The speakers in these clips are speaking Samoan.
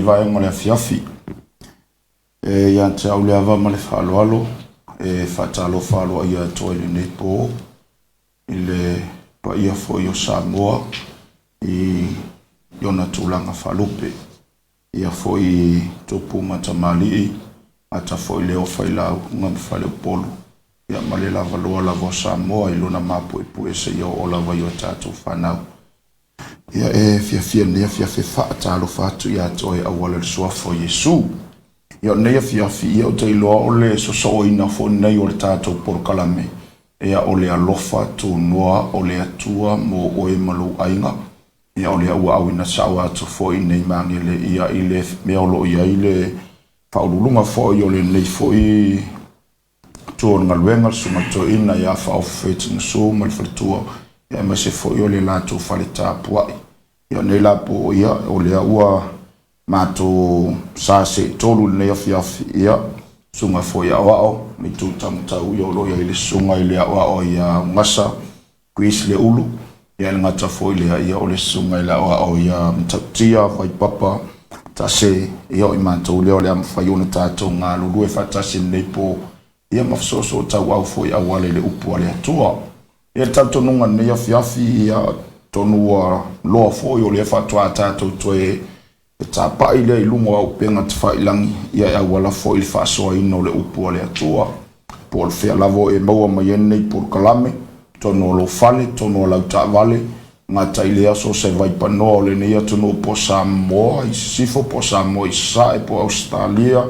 vaega o le afiafi. E ia te au le ava ma le faaaloalo e faatalofa aloaia atu ai i lenei po i le paia foi o Samoa i ona tulaga faalupe. Ia foi tupu ma tamalii, gata foi lea o failauga ma faleupolu, ia ma le lavaloa lava o Samoa i lona mapuepue seia oo lava i o tatou fanau. Ia e fiafia i lenei afiafi e faatalofa atu ia te oe e auala i le Suafa o Iesu. Ia o lenei afiafi, ia ou te iloa o le sosooina foi lenei o le tatou polokalame, ia o le alofa tunoa o le Atua mo oe ma lou aiga. Ia o lea ua auina sao atu foi nei magele ia i le mea o lo o i ai le faauluuluga foi o lenei foi tu o le galuega, le Susuga Toeaina ia Faaofi Feitigasu ma le faletua, ia aemaise foi o le latou fale tapuai. Ia o nei la po ia o lea ua matou sa seetolu i lenei afiafi, ia susuga foi aoao, le itu taumatau ia o lo o i ai le susuga i le aoao ia Ugasa Chris Leulu, ia e le gata foi lea, ia o le susuga i le aoao ia Matautia Vaipapa Tase, ia o i matou lea o le a mafai ona tatou galulue faatasi i lenei po, ia ma fesoosoo foi auala i le upu a le Atua. Ia le talitonuga i lenei afiafi, ia tonu ua loa foi o lea faatoa tatou toe E tapai lea i luga o auupega tafailagi, ia e auala foi i le faasoaina o le upu a le Atua. Po o le fea lava o e maua mai ai lenei polokalame, totonu o lou fale, totonu o lau taavale, gata i lea so o se vaipanoa o lenei atunuu po o Samoa i Sisifo, po o Samoa i Sasae, po o Ausetalia,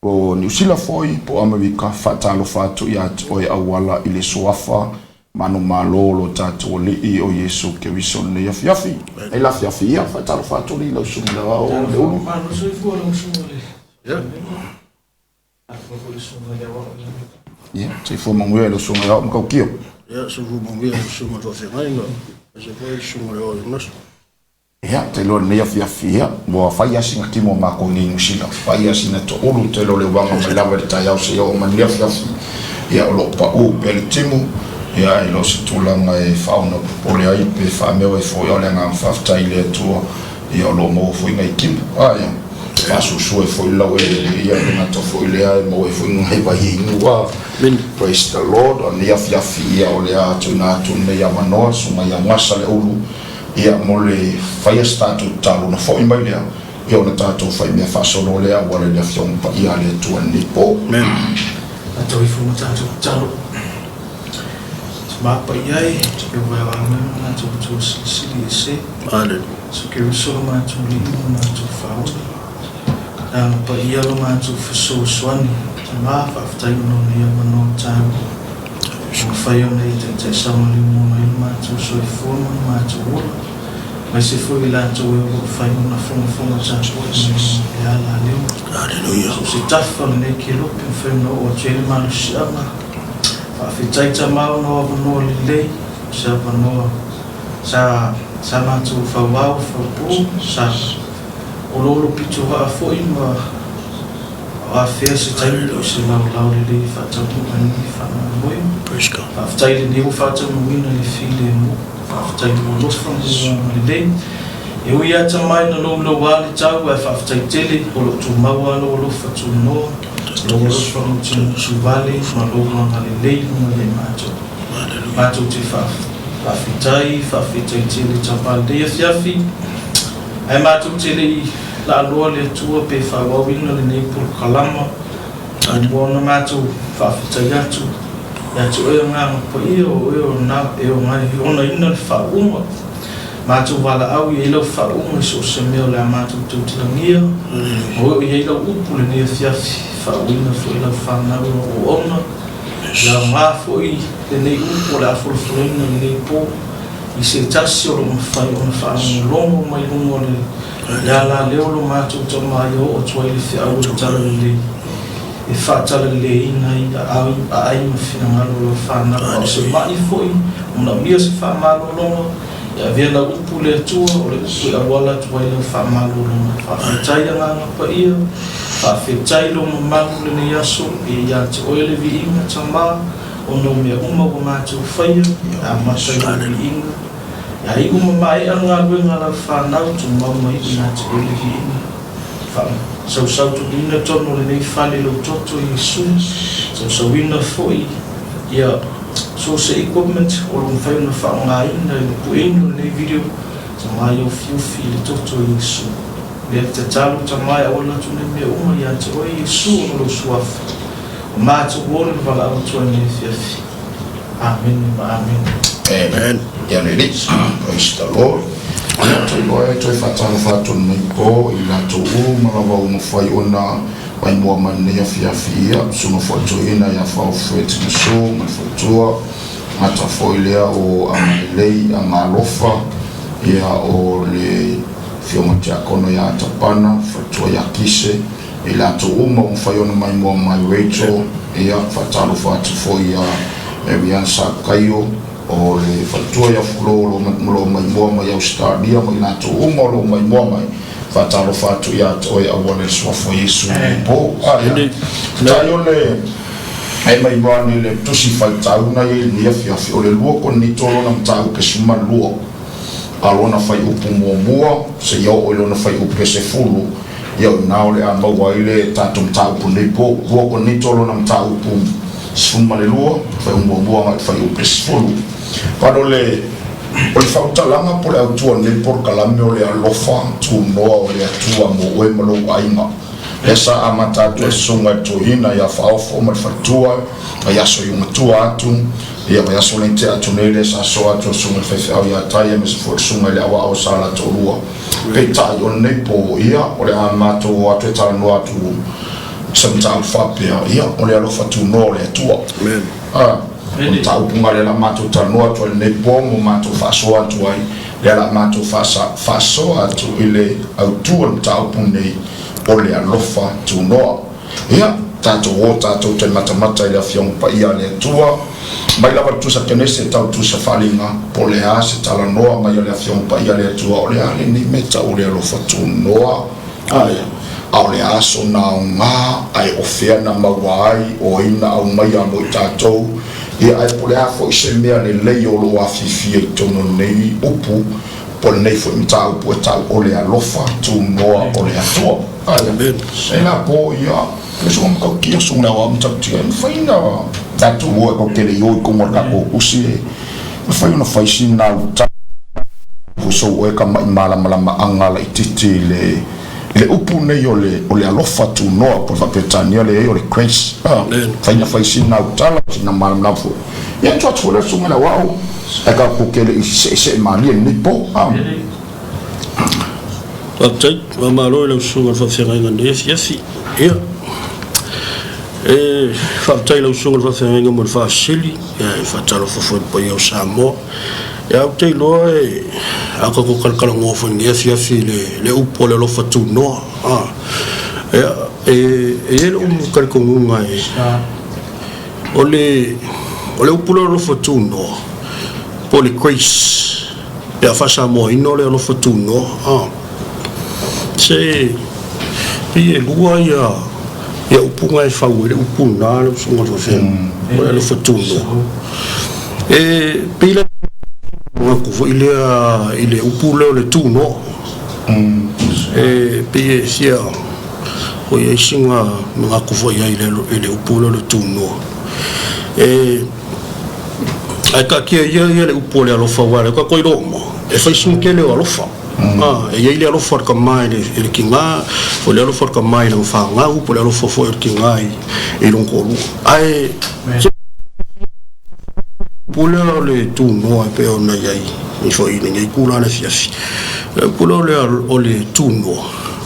Po o Niu Sila foi, po o Amerika, faatalofa atu ia te oe auala i le Suafa manumalo o lo tatou Alii o Iesu Keriso lenei afiafi. Nei la afiafi ia, faatalofa atu alii i lau susuga i le Aoao o Leulu. Malo soifua lau susuga i le Fetalaiga. Faatalofa foi i le susuga i le Aoao i le Ia, soifua manuia i lau susuga i le Aoao Matautia. Ia, soifua manuia i lau susuga i le Faafeagaiga, aemaise foi le susuga i le Aoao i Gasa. Ia, ou te iloa i lenei afiafi, ia, ua fai lava sina timu a matou nei i Niu Sila, fai lava sina toulu, ou te iloa o le uaga mai lava i le taeao seia oo mai i lenei afiafi, ia, o lo o pau pea le timu, ia, e le o se tulaga e faaono popole ai pe faameo ai foi, a o le agaga faafetai i le Atua, ia, o lo o maua foi nai timu. A, ia, faasuasua ai foi le laueleele, ia, e le gata foi i lea, e maua ai foi nai vai e inu, a. Praise the Lord. O lenei afiafi, ia, o le a tuuina atu lenei avanoa, Susuga ia Gasa Leulu, Ia, mo le faia se tatou tatalo ona foi mai lea, ia ona tatou faimea faasolo lea auala i le Afioga Paia a le Atua i lenei po. Amen. Tatou ifo ma tatou tatalo. Tama Paia e, Jehovah e aoga mai ma matou Atua Silisili Ese. Hallelujah. Iesu Keriso lo matou Alii ma lo matou Faaola. Agaga Paia lo matou fesoasoani. Tama, faafetai ona o nei avanoa taua. Ua mafai ona e taitai saogalemu mai lo matou soifua ma lo matou ola, aemaise foi i latou e o lo o fai ona fogafoga tapuai mai luga o le ala leo. So o se tafa o lenei kelope, mafai ona oo atu ai le malosiaga. Faafetai Tama ona o avanoa lelei, o se avanoa sa sa matou fauao faupo, sa oloolo pitoaa foi ma O afea se taimi o se laolao lelei e faataunuu ai lenei faamoemoe. Faafetai i lenei ua faataunuuina le filemu. Faafetai mo alofa ma lou agalelei. E ui lava tamai na louloua le tau ae faafetai tele o lo o tumau lava lou alofa tunoa, lou alofa mutimutuvale ma lou agalelei i luga ia i matou. Matou te faafetai, faafetai tele tama lenei afiafi. Ae matou te le i laaloa le Atua pe faaauauina lenei polokalama, muamua ona matou faafetai atu ia te Oe Agaga Paia, o Oe e onaina le faauuga. Matou valaau i ai Lau faauuga i so o se mea o le a matou tautalagia, ma o i ai Lau upu lenei afiafi, faauuina foi Lau fanau Lau auauna, le aoga foi lenei upu o le a folafolaina i lenei po. I se tasi o lo o mafai ona faalogologo mai luga o le ala lea o lo matou tama ia oo atu ai le feau o le talalelei e faatalaleiina ai aai ma finagalo o lau fanau. A o se ma'i foi, manaomia se faamalologa, e avea lau upu le Atua, o le upu e auala atu ai lau faamalologa. Faafetai Agaga Paia, faafetai lou mamalu lenei aso, e ia te oe le viiga, Tama. Ona o mea uma ua matou faia, e amata i lou viiga, e iu ma maea le galuega a lau fanau, tumau ma iu ia te oe le viiga. Faasausautunuina totonu o lenei fale i Lou Toto Iesu, sausauina foi ia so o se equipment o lo o mafai ona faaaogaina i le pueina o lenei video, Tama ia ufiufi i le Toto Iesu. Lea te tatalo Tama e auala atu nei mea uma ia te Oe Iesu ona Lou Suafa. O matou ola na valaau atu ai nei afiafi. Amene ma amene. Amen. Ia le Alii. Praise the Lord. Ia toe iloa e toe faatalofa atu lenei po i latou uma lava ua mafai ona maimoa mai lenei afiafi ia susuga foi toeaina ia Faofue Tinasu ma le faletua gata foi lea o Agalelei Agalofa ia o le afioga tiakono ia Atapana faletua ia Kise i latou uma ua mafai ona maimoa mai Rachel ia faatalofa atu foi ia Marianne Sakaio o le faletua ia Fulo o lo o maimoa mai Ausetalia ma i latou uma o lo o maimoa mai. Faatalofa atu ia te oe aua le suafa o Iesu i po. Aia. Tai o le e maimoa nei le tusi faitauna ia i lenei afiafi o le 2 Korinito lona mataupu 12 a lona fuaiupu muamua seia oo i lona fuaiupu 10, ia o i ina o le a maua ai le tatou mataupu i lenei po. 2 Korinito lona mataupu 12, fuaiupu muamua agai i le fuaiupu 10. But o le O le faamatalaga po o le autu o lenei polokalame o le alofa tunoa o le Atua mo oe ma lou aiga. Lea sa amata atu ai Susuga i le Toeaina ia Faaofo ma le faletua i aso iumatua atu, ia vaiaso lea tea atu nei lea sa soa atu ai Susuga i le faifeau ia Tai aemaise foi le Susuga i le Aoao sa la toalua. Peitai o lenei po, ia o le a matou o atu e talanoa atu i se mataupu faapea, ia o le alofa tunoa o le Atua. Amen. Ah. O le mataupu lea la matou talanoa atu ai lenei po ma matou faasoa atu ai, lea la matou faasoa atu i le autu o le mataupu lenei o le alofa tunoa. Ia, tatou o tatou te matamata i le Afioga Paia a le Atua, mai lava le Tusa Kenese tau Tusa Faaliga, po o le a se talanoa mai a le Afioga Paia a le Atua, o le a lenei mea tau o le alofa tunoa? Ae, a o le a sona aoga, ae o fea na maua ai, o ai na aumaia mo i tatou, ia ae po o le a foi se mea lelei o lo o afifi ai i totonu o lenei upu, po o lenei foi mataupu e tau o le alofa tunoa o le Atua. Ae, e la po ia, le susuga matautia, susuga le aoao matautia, e mafai ona tatou o e tatou te le i o i totonu o le tatou usi, e mafai ona fai sina au Ua sou oe ka maʻi malamalamaaga laitiiti i le i le upu nei o le o le alofa tunoa po o le faa-Peretania lea i ai o le grace. A, fai na fai sina au tala, sina malamalama foi. Ia atu atu foi lea susuga i le aoao, ae tatou te le i seesee malie i lenei po. A. Faafetai, faamalo i lau susuga i le faafeagaiga i lenei afiafi. Ia, e faafetai i lau susuga i le faafeagaiga mo le faafesili, ia e faatalofa foi i le paia o Samoa. Ia ou te iloa e a tatou talatalanoa foi i lenei afiafi i le upu o le alofa tunoa. Ia, e i ai lou talitonuga e, o le, o le upu lea o le alofa tunoa, po o le grace, pe a faa-Samoaina o le alofa tunoa, se pei e lua ia, ia upu na e fau ai le upu lena lau Susuga i le Faafeagaiga, o le alofa tunoa. E pei la manatu foi lea i le upu lea o le tunoa. E pei e fia o i ai sina manatu foi i ai i le upu lea o le tunoa. E ae taatia ia ia le upu o le alofa aua o lea tatou iloa uma, e fai sina tele o alofa. E i ai le alofa o le tama i le tina, o le alofa o le tama i lana fanau, po o le alofa foi o le tina i lona toalua. Ae upu lea o le tunoa e pei ona i ai i foi i lenei itula o le afiafi. O le upu lea o le tunoa,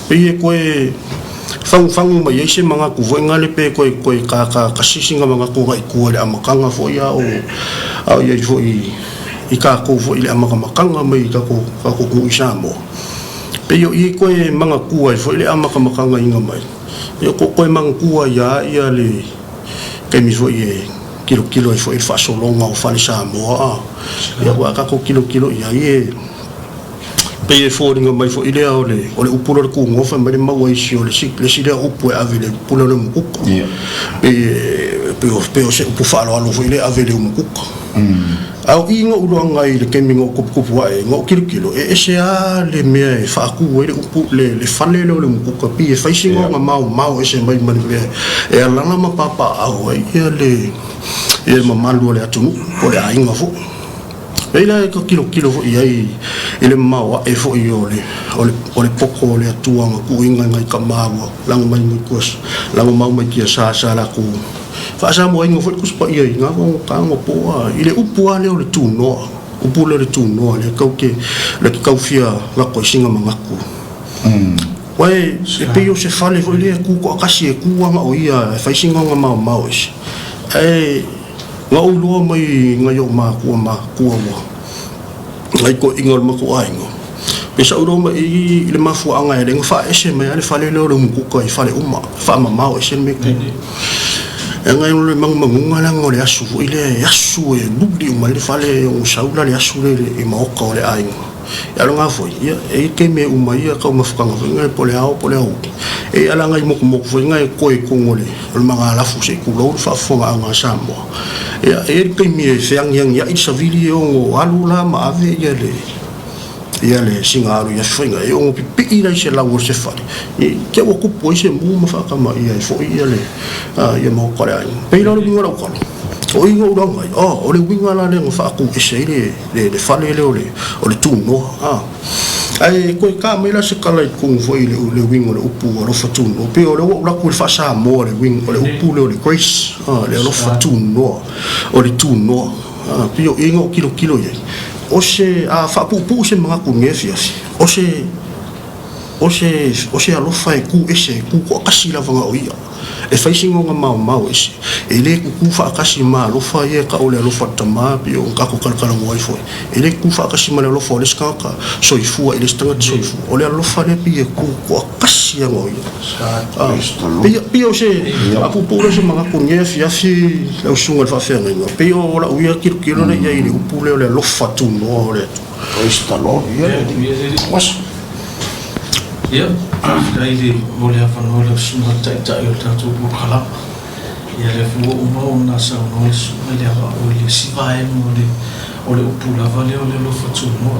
pei e toe fagufagu mai ai se manatu foi nale pe toe toe kakakasi sina manatu agai i tua i le amataga foi a o a o i ai foi i tatou foi i le amatamataga mai i tatou tatou atunuu i Samoa. Pei o i e toe manatua ai foi le amatamatagaina mai, ia toe manatua ai lava ia le taimi foi e tilotilo ai foi i le faasologa o fale Samoa, a, ia aua a tatou tilotilo i ai e Pei e foliga mai foi lea o le o le upu lea o le kugoa fai mai le maua isi o le isi le isi lea upu e ave i le upu lea o le umukuka. Pei e pei o pei o se upu faaaloalo foi lea e ave i le umukuka. A o i na ou iloaga ai i le taimi na ou tuputupu ae ai, na ou tilotilo, e ese lava le mea e faatu ai le upu le le fale lea o le umukuka pei e fai sina ona maomao ese mai ma le mea e alaala ma papaaao ai ia le ia le mamalu o le atunuu po o le aiga foi. Pei la e tilotilo foi i ai i le mamao ae foi o le, o le, o le poto o le Atua na tuuina i nai tama ua lago mai mai tua, lago mau mai tiasa sa latou faasamoaina foi le Tusi Paia i na onapo i le upu lava lea o le tunoa, upu lea o le tunoa lea tau te, lea te tau fia lako ai sina manatu. Aua e pei o se fale foi lea e tu toatasi, e tu lava na o ia e fai sina ona maomao ese, ae Na ou iloa mai nai ou matua matua ua nai toeaiina o le matou aiga, pei sa ou iloa mai i le mafuaaga e ala ai ona faaese mai lava le fale lea o le umukuka i fale uma, faamamao ese le mea e tu. Leaga o le manumanuga leaga o le asu foi lea e asu e luli uma ai le fale e ono sau la le asu lea i maota o le aiga. A o lena foi, ia, e i ai taimi e uma ai ia taumafataga foi lena po o le ao po o le aoauli. E i ai lava nai motumotu foi na e toe i totonu o le magalafu se i tulou le faafofogaaga a Samoa. Ia, e i ai le taimi e feagiagiai le savili e ono alu la ma ave ia le ia le sina alu i afi foi na, e ono pipii la i se lau o se fale, i te ua tupu ai se mu ma faatamaia ai foi ia le ia maota o le aiga. Pei la o le uiga o lau tala, o i na ou lauga ai, oh, o le uiga la lea na faatu ese ai le le fale lea o le o le tunoa a. Ae toe ta mai la se tala i totonu foi i le le uiga o le upu alofa tunoa. Pei o lea ua ou alu atu i le faa-Samoa le uiga o le upu lea o le grace a, le alofa tunoa, o le tunoa a. Pei o i na ou tilotilo i ai, o se a faapuupuu se manatu i lenei afiafi, o se O se, o se alofa e kū ese, e kū toatasi lava na o ia. E fai sina ona maomao ese. E le kukū faatasi ma alofa ia e tau o le alofa o le Tama, pei ona tatou talatalanoa ai foi. E le kukū faatasi ma le alofa o le isi tagata soifua i le isi tagata soifua. O le alofa lea pei e kū toatasi lava na o ia. Pei, pei o se faapuupuu lea o se manatu i lenei afiafi lau susuga i le faafeagaiga, pei o lau ia tilotilo lea i ai i le upu lea o le alofa tunoa o le Atua. Praise the Lord. Ia le Alii. Ia, faafetai i le mo le avanoa lau susuga i le Taitai o le tatou polokalama. Ia lea foi ua uma ona saunoa le susuga i le Avao i le isi vaega o le o le upu lava lea o le alofa tunoa.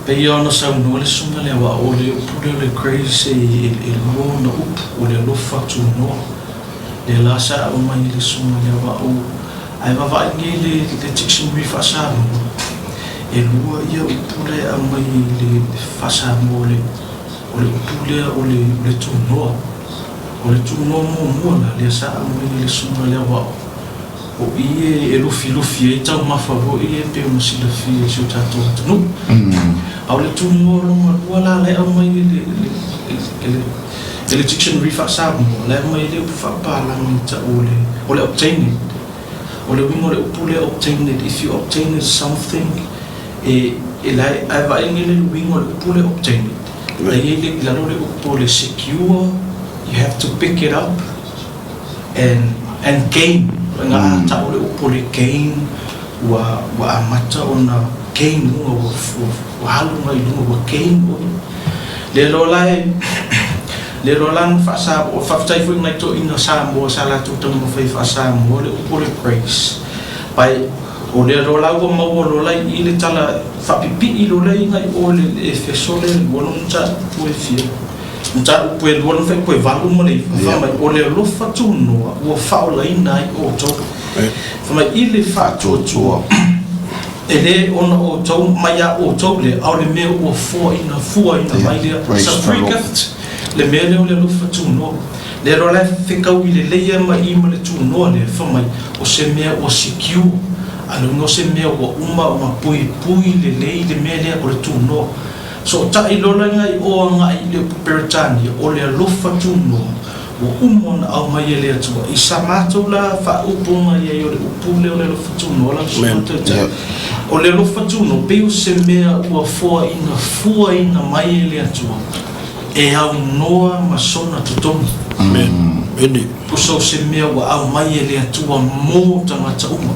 Pei lava ona saunoa le susuga i le Avao o le upu lea o le grace e e lua ona upu, o le alofa tunoa. Lea la sa aumai e le susuga i le Avao Ae vaavaai nei le le dictionary faa-Samoa, e lua ia upu la e aumai i le faa-Samoa o le o le upu lea o le o le tunoa. O le tunoa muamua la lea sa aumai e le susuga lea aua o i e lufilufi ai taumafa foi ia e pei ona silafia e si o tatou atunuu. A o le tunoa lona lua la la e aumai e le e le E le dictionary faa-Samoa, la e aumai ai le upu faapalagi e tau o le, o le obtained. O le uiga o le upu lea obtained, if you obtained something, e, e la e, ae vaai nei le uiga o le upu lea obtained, la e i ai le, i lalo o le upu o le secure, you have to pick it up and, and gain. Ina a tau le upu o le gain, ua, ua amata ona gain luga, ua, ua, ua alu mai luga, ua gain oe. Lea loa la e, lea loa la na faasa, faafetai foi i nai toeaiina Samoa sa latou taumafai e faa-Samoa le upu o le grace. But o lea loa la ua maua loa la i i le tala faapipii loa lea i nai o le Efeso lea lua lona mataupu e fia, mataupu e lua lona faaiupu e valu ma le iva, fai mai, o le alofa tunoa ua faaolaina ai outou. Fai mai, i le faatuatua. E le ona outou mai a outou lea, a o le mea ua foaina fuaina mai lea. It's a free gift, le mea lea o le alofa tunoa. Lea loa la e fetaui lelei a ma i ma le tunoa lea, fai mai, o se mea ua secure, a lona o se mea ua uma ona puipui lelei le mea lea o le tunoa. Sootai loa la i o agai i le upu Peretania, o le alofa tunoa. Ua uma ona aumai e le Atua i sa matou la faaupuga i ai o le upu lea o le alofa tunoa lau Susuga Taitai. O le alofa tunoa pei o se mea ua foaina fuaina mai e le Atua e aunoa ma sona totogi. Pusa o se mea ua aumai e le Atua mo tagata uma.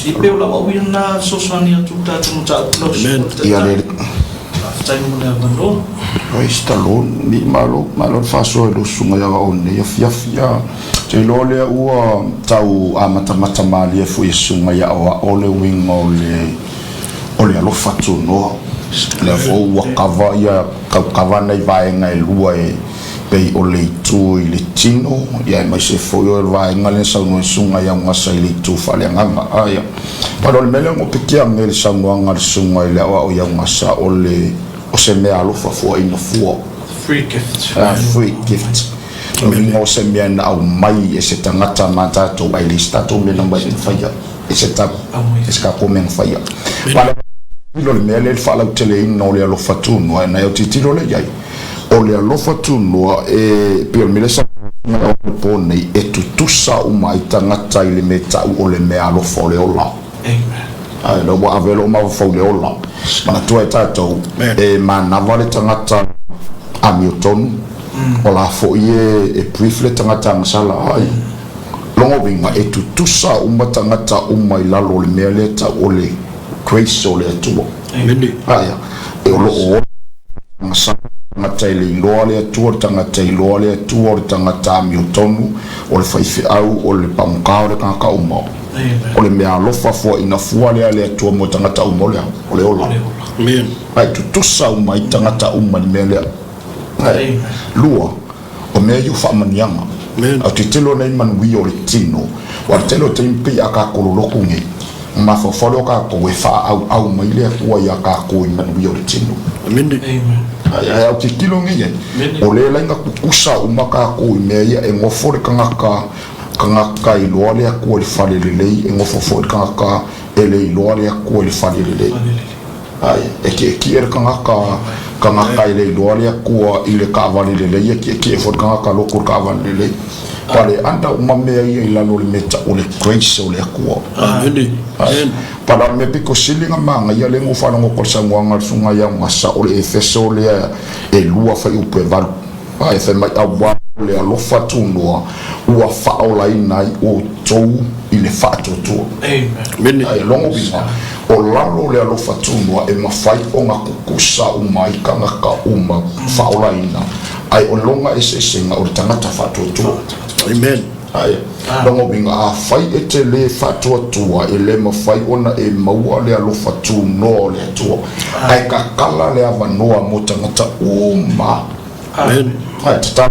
E pei o lau auina fesoasoani atu i le tatou mataupu lau Susuga Taitai. Faafetai mo le avanoa. Praise the Lord. Ni malo, malo le faasoa i lou susuga ia o lenei afiafi. Ou te iloa lea ua tau amatamata malie foi e susuga ia aoao le uiga o le o le alofa tunoa. Lea foi ua kava ia tau kava nai vaega e lua e pei o le itu i le tino, ia aemaise foi o le vaega lea na saunoa ai susuga ia Augasa i le itu faaleagaga. A ia, pale o le mea lea na opikia ane i le saunoaga a le susuga i le aoao i Augasa, o le o se mea alofa fuaina fua. Free gift. Free gift. O le uiga o se mea na aumai e se tagata ma tatou, ae leai se tatou mea na aumai e faia. E se ta, e se tatou mea na faia. Pale o le mea lea i le faalauteleina o le alofa tunoa, e nai au tilotilo lea i ai. O le alofa tunoa e pei o le mea lea sa o le po nei e tutusa uma ai tagata i le mea tau o le mea alofa o le ola. Ae lea ua ave lou mafaufau i le ola. Manatua e tatou e manava le tagata amiotonu, o la foi e brief le tagata agasala. Ai, lona uiga e tutusa uma tagata uma i lalo o le mea lea tau o le grace o le Atua. Ae, e o lo o ola. Tagata e le iloa le Atua, o le tagata e iloa le Atua, o le tagata amiotonu, o le faifeau, o le pagota, o le tagata uma. O le mea alofa fuaina fua lea a le Atua mo tagata uma, o le a? O le ola. Ae tutusa uma ai tagata uma i le mea lea. Ae, lua, o mea ia o faamanuiaga. Ou te tele nei manuia o le tino, aua o le tele o taimi pei a tatou lolotu nei, mafaufau lea o tatou e faaauau mai le Atua ia tatou i manuia o le tino. Ae au tilotilo nei i ai, o lea la ina tutusa uma tatou i mea ia, e nofo le tagata, tagata iloa le Atua i le fale lelei, e nofo foi le tagata e le iloa le Atua i le fale lelei. Ai, e tietie le tagata, tagata e le iloa le Atua i le taavale lelei, e tietie foi le tagata loto i le taavale lelei. Pale anda uma mea ia i lalo o le mea tau o le grace o le Atua. Amene. Ai, pala o le mea pito sili na manaia lea na ou faalogo atu i le saunoaga a le Susuga ia Gasa, o le Efeso lea e 2 fuaiupu e 8. Ai, fai mai, Auā o le alofa tunoa ua faaolaina ai outou i le faatuatua. Amene. Ai, lona uiga, o lalo o le alofa tunoa e mafai ona tutusa uma ai tagata uma faaolaina, ae o lona eseesega o le tagata faatuatua. Amen. Ai, lona uiga, afai e te lē faatuatua, e lē mafai ona e maua le alofa tunoa o le Atua, ae tatala le avanoa mo tagata uma. Amen. Ai, tatala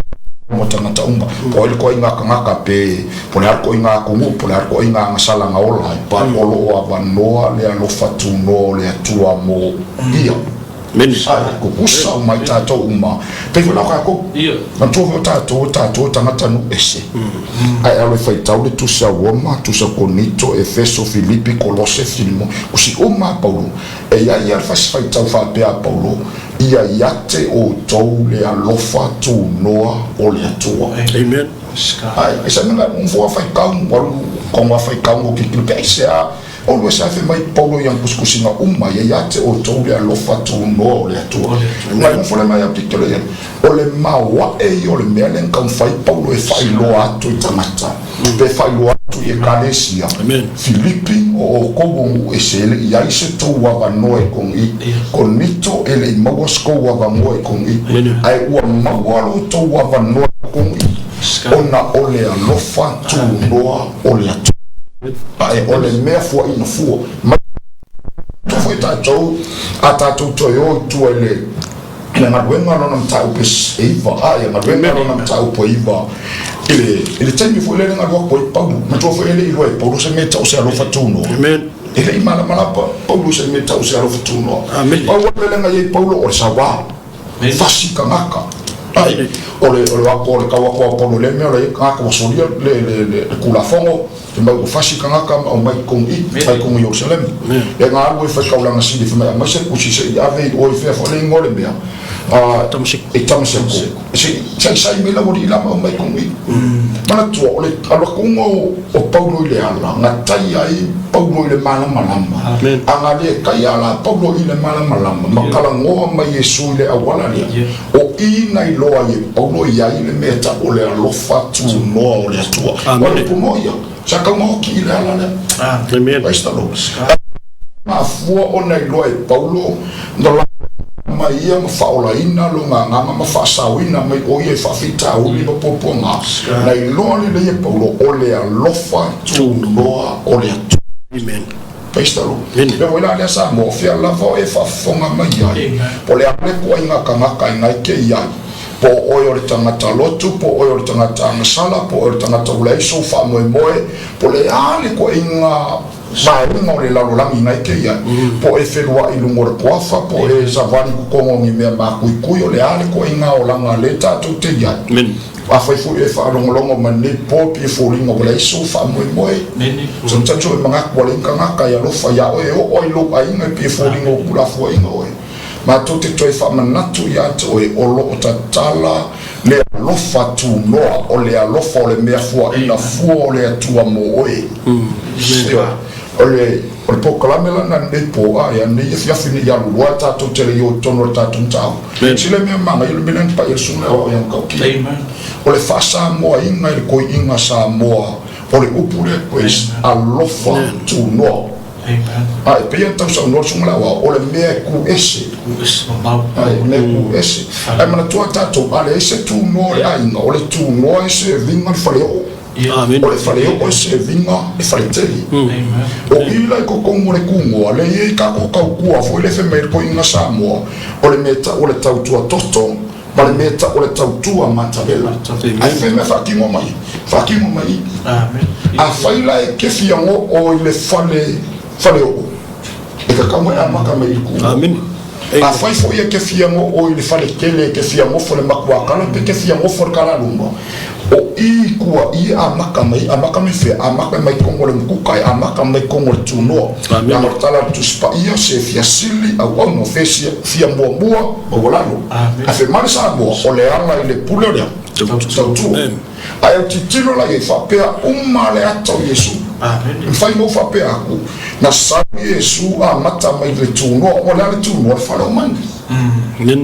mo tagata uma. Po o ai le koaiga tagata pe po o le a le koaiga atunuu, po o le a le koaiga agasala na ola ai, but o lo o avanoa le alofa tunoa o le Atua mo ia. Amene. Ai, tutusa uma ai tatou uma. Pei foi la o tatou. Manatua foi o tatou, o tatou o tagata nuu ese. Ae alo e faitau le Tusi a Roma, Tusi a Korinito, Efeso, Filipi, Kolose, Filimoni, tusi uma a Paulo. E i ai lava le fasi faitau faapea a Paulo, Ia ia te outou le alofa tunoa o le Atua. Amen. Ai, e sa mea na faitau, alu koga faitau o kikilo pe aisea. O lua sa fai mai Paulo i ana tusitusiga uma ia ia te outou le alofa tunoa o le Atua. Nai nofo le mai au titolo i ai, o le maoae ia o le mea lea na taumafai Paulo e faailoa atu i tagata, pe faailoa atu i Ekalesia, Filipi, o outou o nuu ese e le i ai se tou avanoa i Koni'i, Konito e le i maua se tou avanoa i Koni'i, ae ua maua lo outou avanoa i Koni'i, ona o le alofa tunoa o le Atua. Ae o le mea fuaina fua mai tua foi tatou a tatou toe o i tua i le i le galuega lona mataupu e 9 a ia galuega lona mataupu e 9 i le i le taimi foi lea na alu atu ai Paulo matua foi e le i iloa e Paulo se mea tau se alofa tunoa. Amen. E le i malamalama Paulo se mea tau se alofa tunoa. Amen. Pau o le mea lea na i ai Paulo o le saua. Fasi tagata. Ai, o le o le o le tau atu a Paulo i lea mea o le tagata ua solia le le le Tulafono, fai mai ua fasi tagata ma aumai i totonu i i, fai i totonu i Ierusalema. E na alu ai faitaulaga sili fai mai aumai se tusi se i ave i o i fea foi le igoa o le mea, a i Tamaseko. Se i saisai mai lau alii la ma aumai i totonu i. Manatua o le alu atuga o Paulo i le ala, na tai ai Paulo i le malamalama. A na le tai a la Paulo i le malamalama ma talanoa mai Iesu i le auala lea, o i na iloa ai e Paulo i ai le mea tau o le alofa tunoa o le Atua. Aua o le upu moʻi ia, sa tau maoti i le ala lea. Amen. Praise the Lord. Mafua ona iloa e Paulo na. mai ia ma faaolaina lona agaga ma faasaoina mai o ia i faafitauli ma puapuaga, na iloa lelei e Paulo o le alofa tunoa o le Atua. Amen. Praise the Lord. Le foi la lea Samoa, fea lava o e faafofoga mai ai, po o le a le ituaiga tagata i na e te i ai, po o oe o le tagata lotu, po o oe o le tagata agasala, po o oe o le tagata ua leai sou faamoemoe, po o le a le ituaiga vaega o le lalolagi na e te i ai, po o e feluai i luga o le kuafa, po o e savali i totonu o ni mea makuikui, o le a le ituaiga olaga lea tatou te i ai. Afai foi e faalogologo mai lenei po pei e foliga ua leai sou faamoemoe, sometimes ua e manatu ua leai ni tagata e alofa ia oe, e oo ai lou aiga e pei e foliga ua tuulafoaiina oe. Matou te toe faamanatu ia te oe o lo o tatala le alofa tunoa, o le alofa o le mea fuaina fua o le Atua mo oe. Ioe. O le o le polokalame la lena lenei po, a ia lenei afiafi nei alu loa tatou te le i o i totonu o le tatou mataupu. Sila mea manaia o le mea lea na pai e le susuga o au ia Matautia. O le faasamoaina i le toeaina Samoa o le upu lea Grace, alofa tunoa. A e pei ona tau saunoa le susuga le aoao, o le mea e tu ese. Ae, o le mea e tu ese. Ae manatua tatou, a leai se tunoa o le aiga, o le tunoa e serve ina le faleoo. O le faleoo e serve ina le faletele. O i la i totonu o le tunoa, lea e i ai tatou tautua foi lea e fai mai ai le toeaina Samoa, o le mea e tau o le tautua toto ma le mea e tau o le tautua matavela. Ae fai mea faatino mai, faatino mai i. Afai la e te fia oo i le fale faleoo, e tatau ona e amata mai i le tunoa. Afai foi e te fia oo i le faletele, e te fia nofo i le matuakala pe te fia nofo i le kalaluma, o i tua i e amata mai, amata mai fea? Amata mai totonu o le mukuka, e amata mai totonu o le tunoa. Leaga o le tala a le Tusi Paia, se fia sili auauna, fe fia muamua maualalo. Ae fai mai le Samoa, o le ala i le pule o le a? Tautua. Ae ou tilotilo la i ai, faapea uma le ata o Iesu. E mafai ona ou faapea atu, na sau Iesu amata mai le tunoa, o le a le tunoa? Le fale o manu.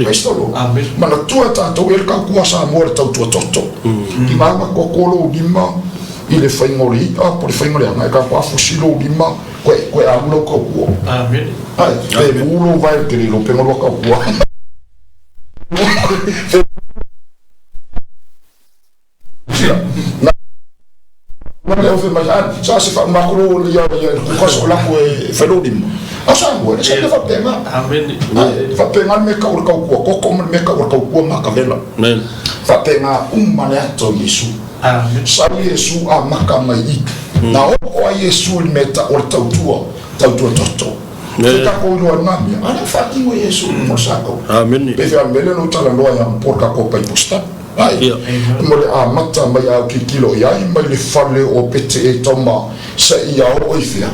Praise the Lord. Manatua e tatou e le tautua Samoa le tautua toto. I maua koko lou lima i le faiga o le i'a po o le faiga o le aga, e tatou afusi lou lima koe koe alu lau tautua. Ae, pe mu lou vae ou te le iloa pe galua tautua. Sa se faamakulu ia ia le kuka so lako e felolima. A sa ngua, e sa te faapena. Amen. Faapena le mea kau le tautua koko ma le mea kau le tautua makavela. Amen. Faapena uma le ato o Iesu. Amen. Sau Iesu amata mai i. Na oo ai Iesu i le mea tau o le tautua, tautua toto. Se takou iloa i lena mea, a lea faatino Iesu i luga o le sakau. Amen. Pe fea le mea lea na ou talanoa ai anapo i le tatou Bible study. Ai, mo le amata mai a ou tilotilo i ai mai le fale o Pete Etoma seia oo i fea?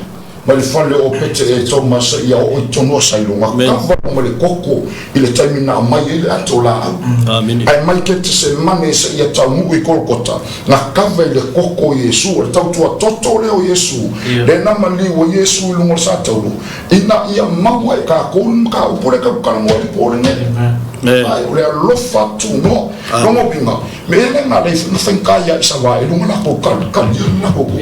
Mai le fale o Pete Etoma seia oo i totonu o Sailo, na kava ma le koko i le taimi na aumai ai le ato laau. Ae mai Ketesemane seia taunuu i Kolokota, na kava i le koko o Iesu, o le tautua toto lea o Iesu, lea na maliu ai Iesu i luga o le satauro, ina ia maua e tatou le mataupu lea tatou te talanoa ai i le po lenei. Ae o le alofa tunoa. Lona uiga, mea lea na leai na faigata ia Isaraelu ma latou tali, tali ai le latou tupu.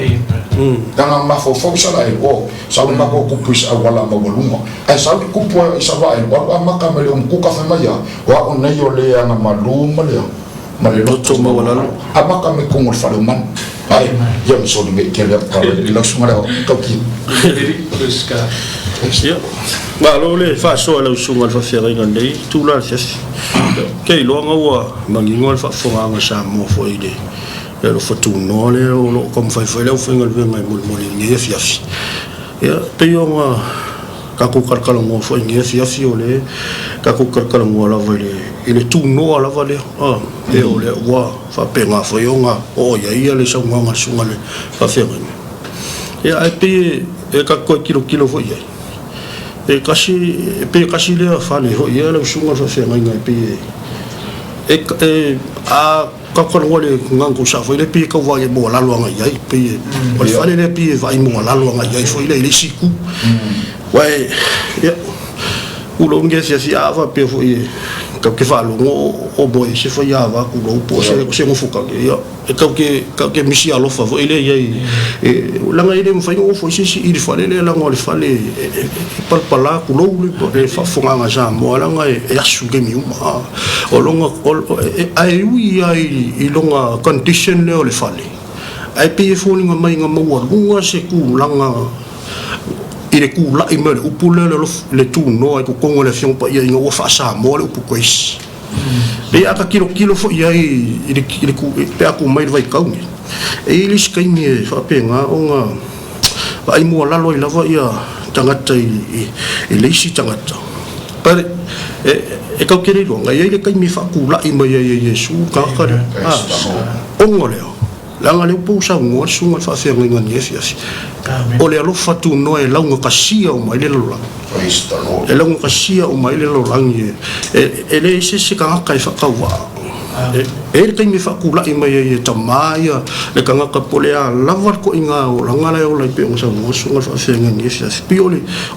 Leaga na mafaufau Isaraelu, oh, sau le matou tupu i se auala maualuga. Ae sau le tupu a Isaraelu, alu amata mai le umukuka fai mai a, o au nei o le agamalu ma le ma le loto maualalo. Amata mai totonu o le fale o manu. Ae, ia ma soli nei tele au tala i lau susuga lea tautia. Ia, malo le faasoa i lau susuga i le faafeagaiga i lenei itula afiafi. Ou te iloa na ua manino le faafofogaaga a Samoa foi i le alofa tunoa lea o lo o taumafai foi le aufaigaluega e molimoli i lenei afiafi. Ia, e pei ona tatou talatalanoa foi i lenei afiafi, o le tatou talatalanoa lava i le tunoa lava lea, e o lea ua faapena foi ona oo i ai le saunoaga a le susuga i le faafeagaiga. Ia, ae pei e tatou toe tilotilo foi i ai, e tasi, e pei e tasi lea fale foi ia lau susuga i le faafeagaiga e pei e, e, a tatou talanoa i le gagana sao foi lea, e pei e tau vaai maualalo agai i ai, pei e, o le fale lea e pei e vaai maualalo agai i ai foi lea i le isi itu. Aua e, ia, tulou lenei afiafi, a faapea foi e Tatou te faalogo o moe i se faiava tulou po o se nofo kake, ia, e tatou te misi alofa foi lea i ai, leaga e le mafai ona ofo ai se isi i le fale lea, leaga o le fale e palapala, tulou le faafofogaaga a Samoa, leaga e asu i taimi uma. O lona, ae ui lava i lona condition lea o le fale, ae pei e foliga mai na maualuga se tulaga i le tula'i mai o le upu lea le tunoa i totonu o le Afioga Paia ina ua faa-Samoa le upu grace. Pei a ta tilotilo foi i ai i le pe a tu mai le vaitau nei, e i ai le isi taimi e faapena ona vaai mualalo ai lava ia tagata i le isi tagata. But e tatou te le iloa, na i ai le taimi e faatulai mai ai e Iesu tagata lea. Ona lea, leaga lea ua saunoa le susuga i le faafeagaiga i lenei afiafi, o le alofa tunoa e laugatasia uma ai le lalolagi. E laugatasia uma ai le lalolagi, e leai se isi tagata e faatauvaa. E i ai le taimi e faatulai mai ai e tama ia le tagata po o le a lava le toaiga olaga la e ola ai pei ona saunoa le susuga i le faafeagaiga i lenei afiafi. Pei o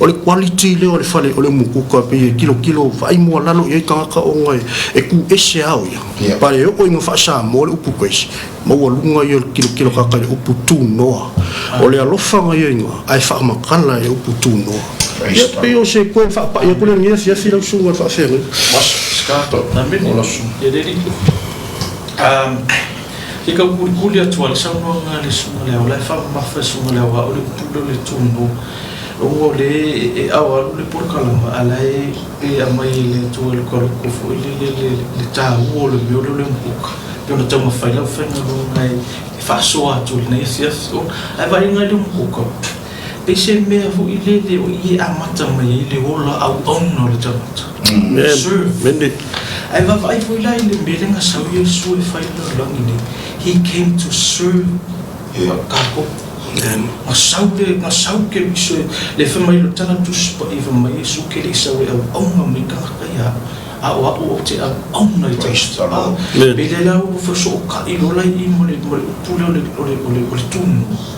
le quality lea o le fale o le umukuka pei e tilotilo vaai mualalo i ai tagata ona e tu ese lava o ia. Pa e oo ina faa-Samoa le upu grace, maualuga ia o le tilotilo tagata i le upu tunoa. O le alofa na ia ina ae faamatala e upu tunoa. Ia pei o se toe faapai atu lea i lenei afiafi lau susuga i le faafeagaiga. Ke tau kulikuli atu a le saunoaga a le susuga le ao la e faamamafa e susuga le ao a o le upu lea o le tunoa ona o le e ao alu le polokalama a la e e aumai e le Atua i le kaloko foi lele le taua o le mea lea o le umukuka pei ona taumafai lau faigaluega e faasoa atu i lenei afiafi ae vaaiga i le umukuka pei se mea foi lele o i e amata mai ai le ola auauna o le tagata. Serve. Ae vaavaai foi la i le mea lea na sau Iesu e fai i le lalolagi nei, He came to serve tatou. Na sau le, na sau Keriso e, le fai mai le tala Tusi Paia fai mai Iesu ke le i sau e auauna mai tagata ia au, a o au ou te auauna i tagata. Pei lea la ua fesootai loa la i i ma le, ma le upu lea o le, o le, o le, o le tunoa.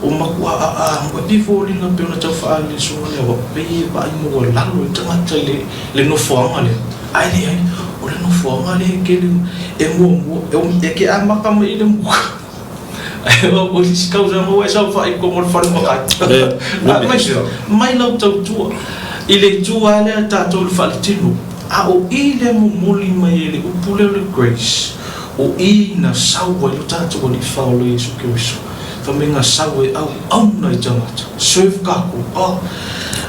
O matua a a pei foliga pei ona tau faaali le susuga lea ua pei e vaai maualalo ai tagata i le nofoaga lea ae leai o le nofoaga lea e tele e muamua e te amata mai i le muka ae o le isi tausaga ua e saofai i totonu o le fale matai aemaise mai lau tautua i le itu lava lea tatou i le faletino a o i lea momoli mai e le upu lea o le grace o i na sau ai lo tatou Alii Faaola Iesu Keriso. Fai mai na sau e auauna i tagata, serve tatou. A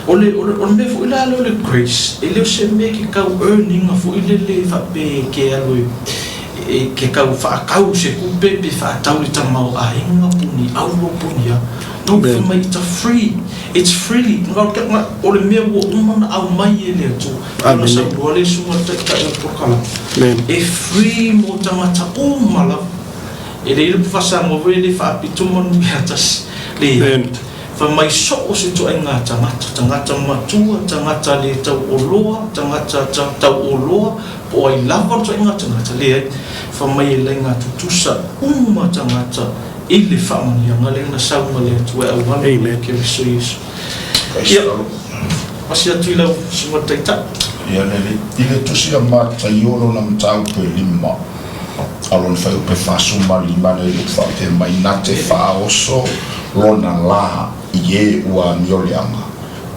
o le, o le, o le mea foi la lea o le grace, e le o se mea ke tau earn ina foi lele faapea e ke alu e, e ke tau faatau se tupe pe faatau le tamaoaiga po ni auro po ni a. No, fai mai it's a free, it's freely, o le mea ua uma ona aumai e le Atua. Ona saunoa le Susuga i le Taitai o le polokalame, e free mo tagata uma lava. E le iloa pe faa-Samoa foi e le faapito manu ia tasi. Leai. Fai mai soo se ituaiga tagata, tagata matua, tagata le tauoloa, tagata tauoloa, po o ai lava le ituaiga tagata, leai. Fai mai e laina tutusa uma tagata i le faamanuiaga lea na sau ma le Atua e auala mai i Keriso Iesu. Ia, pasi atu i lau Susuga i le Taitai. Ia, i le Tusi a Mataio lona mataupu e lima. A lona fuaiupu e 45 lea i lou faapea mai, Na te faaoso lona lā i e ua amioleaga,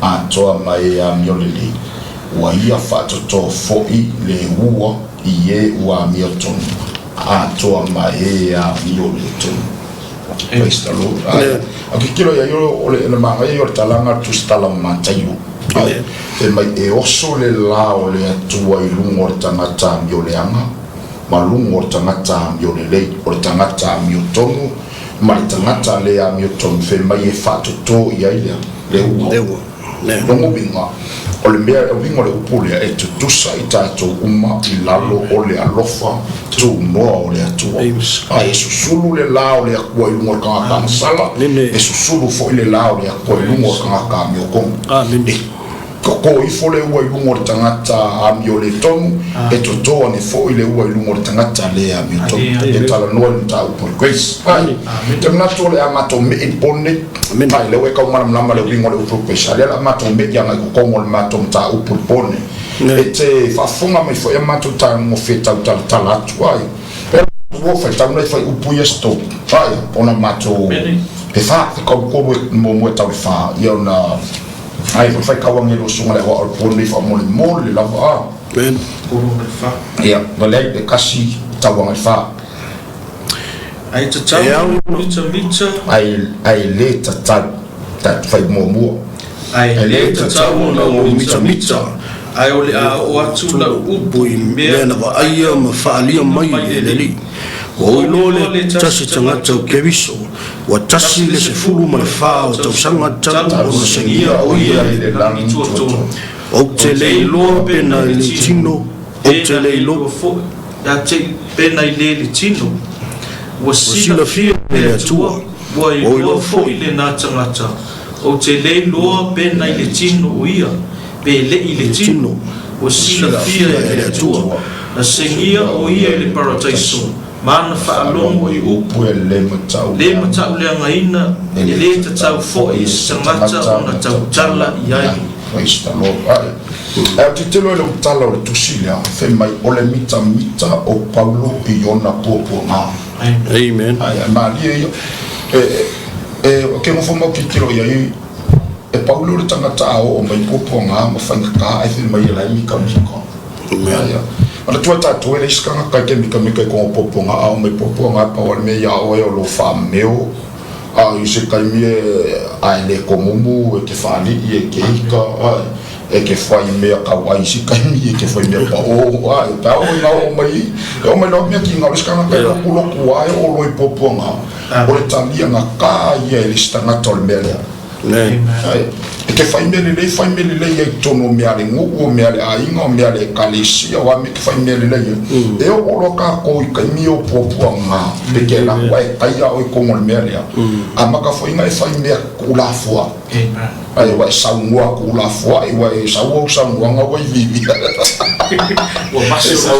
atoa ma e amiolelei, ua ia faatotō foʻi le ua i e ua amiotonu, atoa ma e amioletonu. Praise the Lord. Ae, a tilotilo i ai o le manaia ia o le talaga a le Tusi Tala o Mataio. Ae, fai mai e oso le lā o le Atua i luga o le tagata amioleaga, ma luga o le tagata amiolelei, o le tagata amiotonu ma le tagata le amiotonu, fai mai e faatotō i ai le le ua. Lona uiga, o le mea, o uiga o le upu lea, e tutusa i tatou uma i lalo o le alofa tunoa o le Atua. A e susulu le la o le Atua i luga o le tagata agasala, e susulu foi le la o le Atua i luga o le tagata amiotonu. E. Toto ifo le ua i luga o le tagata amio le tonu, e toto ane foi le ua i luga o le tagata le amio tonu. E talanoa i le mataupu o le grace. Ai, te manatu o le a matou mei i le po lenei. Ai, lea ua e tau malamalama le uiga o le upu o le grace, a o lea o le a matou mei agai i totonu o le matou mataupu i le po lenei. E te faafofoga mai foi a matou tagofe tau talatala atu ai. Ua faitau nai fuaiupu ia se tolu, ai, ona matou, he fa, he kautolu e muamua e tau le fa, ia ona Ai foi faitau agelo susuga le aoao o le po lenei faamolemole lava a. Amen. Ia, ua leai le kasi tauaga le fa. Ai tatau mitamita. Ai ai le tatau ta fai muamua. Ai le tatau ona ou mitamita, ae o le a oo atu lau upu i mea na vaaia ma faaalia mai e le Alii. Ua ou iloa le tasi tagata o Keriso, Ua 14 o tausaga talu ona segia o ia i le lagi tuatonu. Ou te le iloa pe na i le tino, ou te le iloa. Foi ia te pe na i le le tino. Ua silafia e le Atua, ua iloa foi lena tagata. Ou te le iloa pe na i le tino o ia, pe le i le tino. Ua silafia e le Atua. Na segia o ia i le Parataiso. Ma na faalogo i upu e le matauleagaina, e le tatau foi i se tagata ona tautala i ai. Praise the Lord. Ae, ae ou te telo i lau tala o le tusi lea, fai mai, o le mitamita o Paulo i ona puapuaga. Amen. Ae, malie ia. E, e, e, ke nofo mau tilotilo i ai, e Paulo le tagata a oo mai puapuaga ma faigata ae fai mai e la e mitamita. Aia. Manatua tatou e leai se tagata e te mikamika i kona puapuaga a o mai puapuaga e pau a le mea ia oe o lo faameo a i se taimi e a e le komumu e te faalii e te ika a e te fai mea kau ai i se taimi e te fai mea paʻō a e pe a oo ina oo mai e oo mai loa mea kiga o le isi tagata e lokuloku a e oo loa i puapuaga o le taliagatā ia e le isi tagata o le mea lea. E te fai mea lelei, fai mea lelei ai i totonu o mea a le nuu, o mea a le aiga, o mea a le ekalesia, o a mea e te fai mea lelei ai. E oo loa tatou i taimi o puapuaga, pe te alu atu ae taia oe i totonu o le mea lea, amata foi ona e fai mea tuulafoai. Ae ua e saunoa tuulafoai, ua e sau au saunoaga ua iviivia. Ua maso.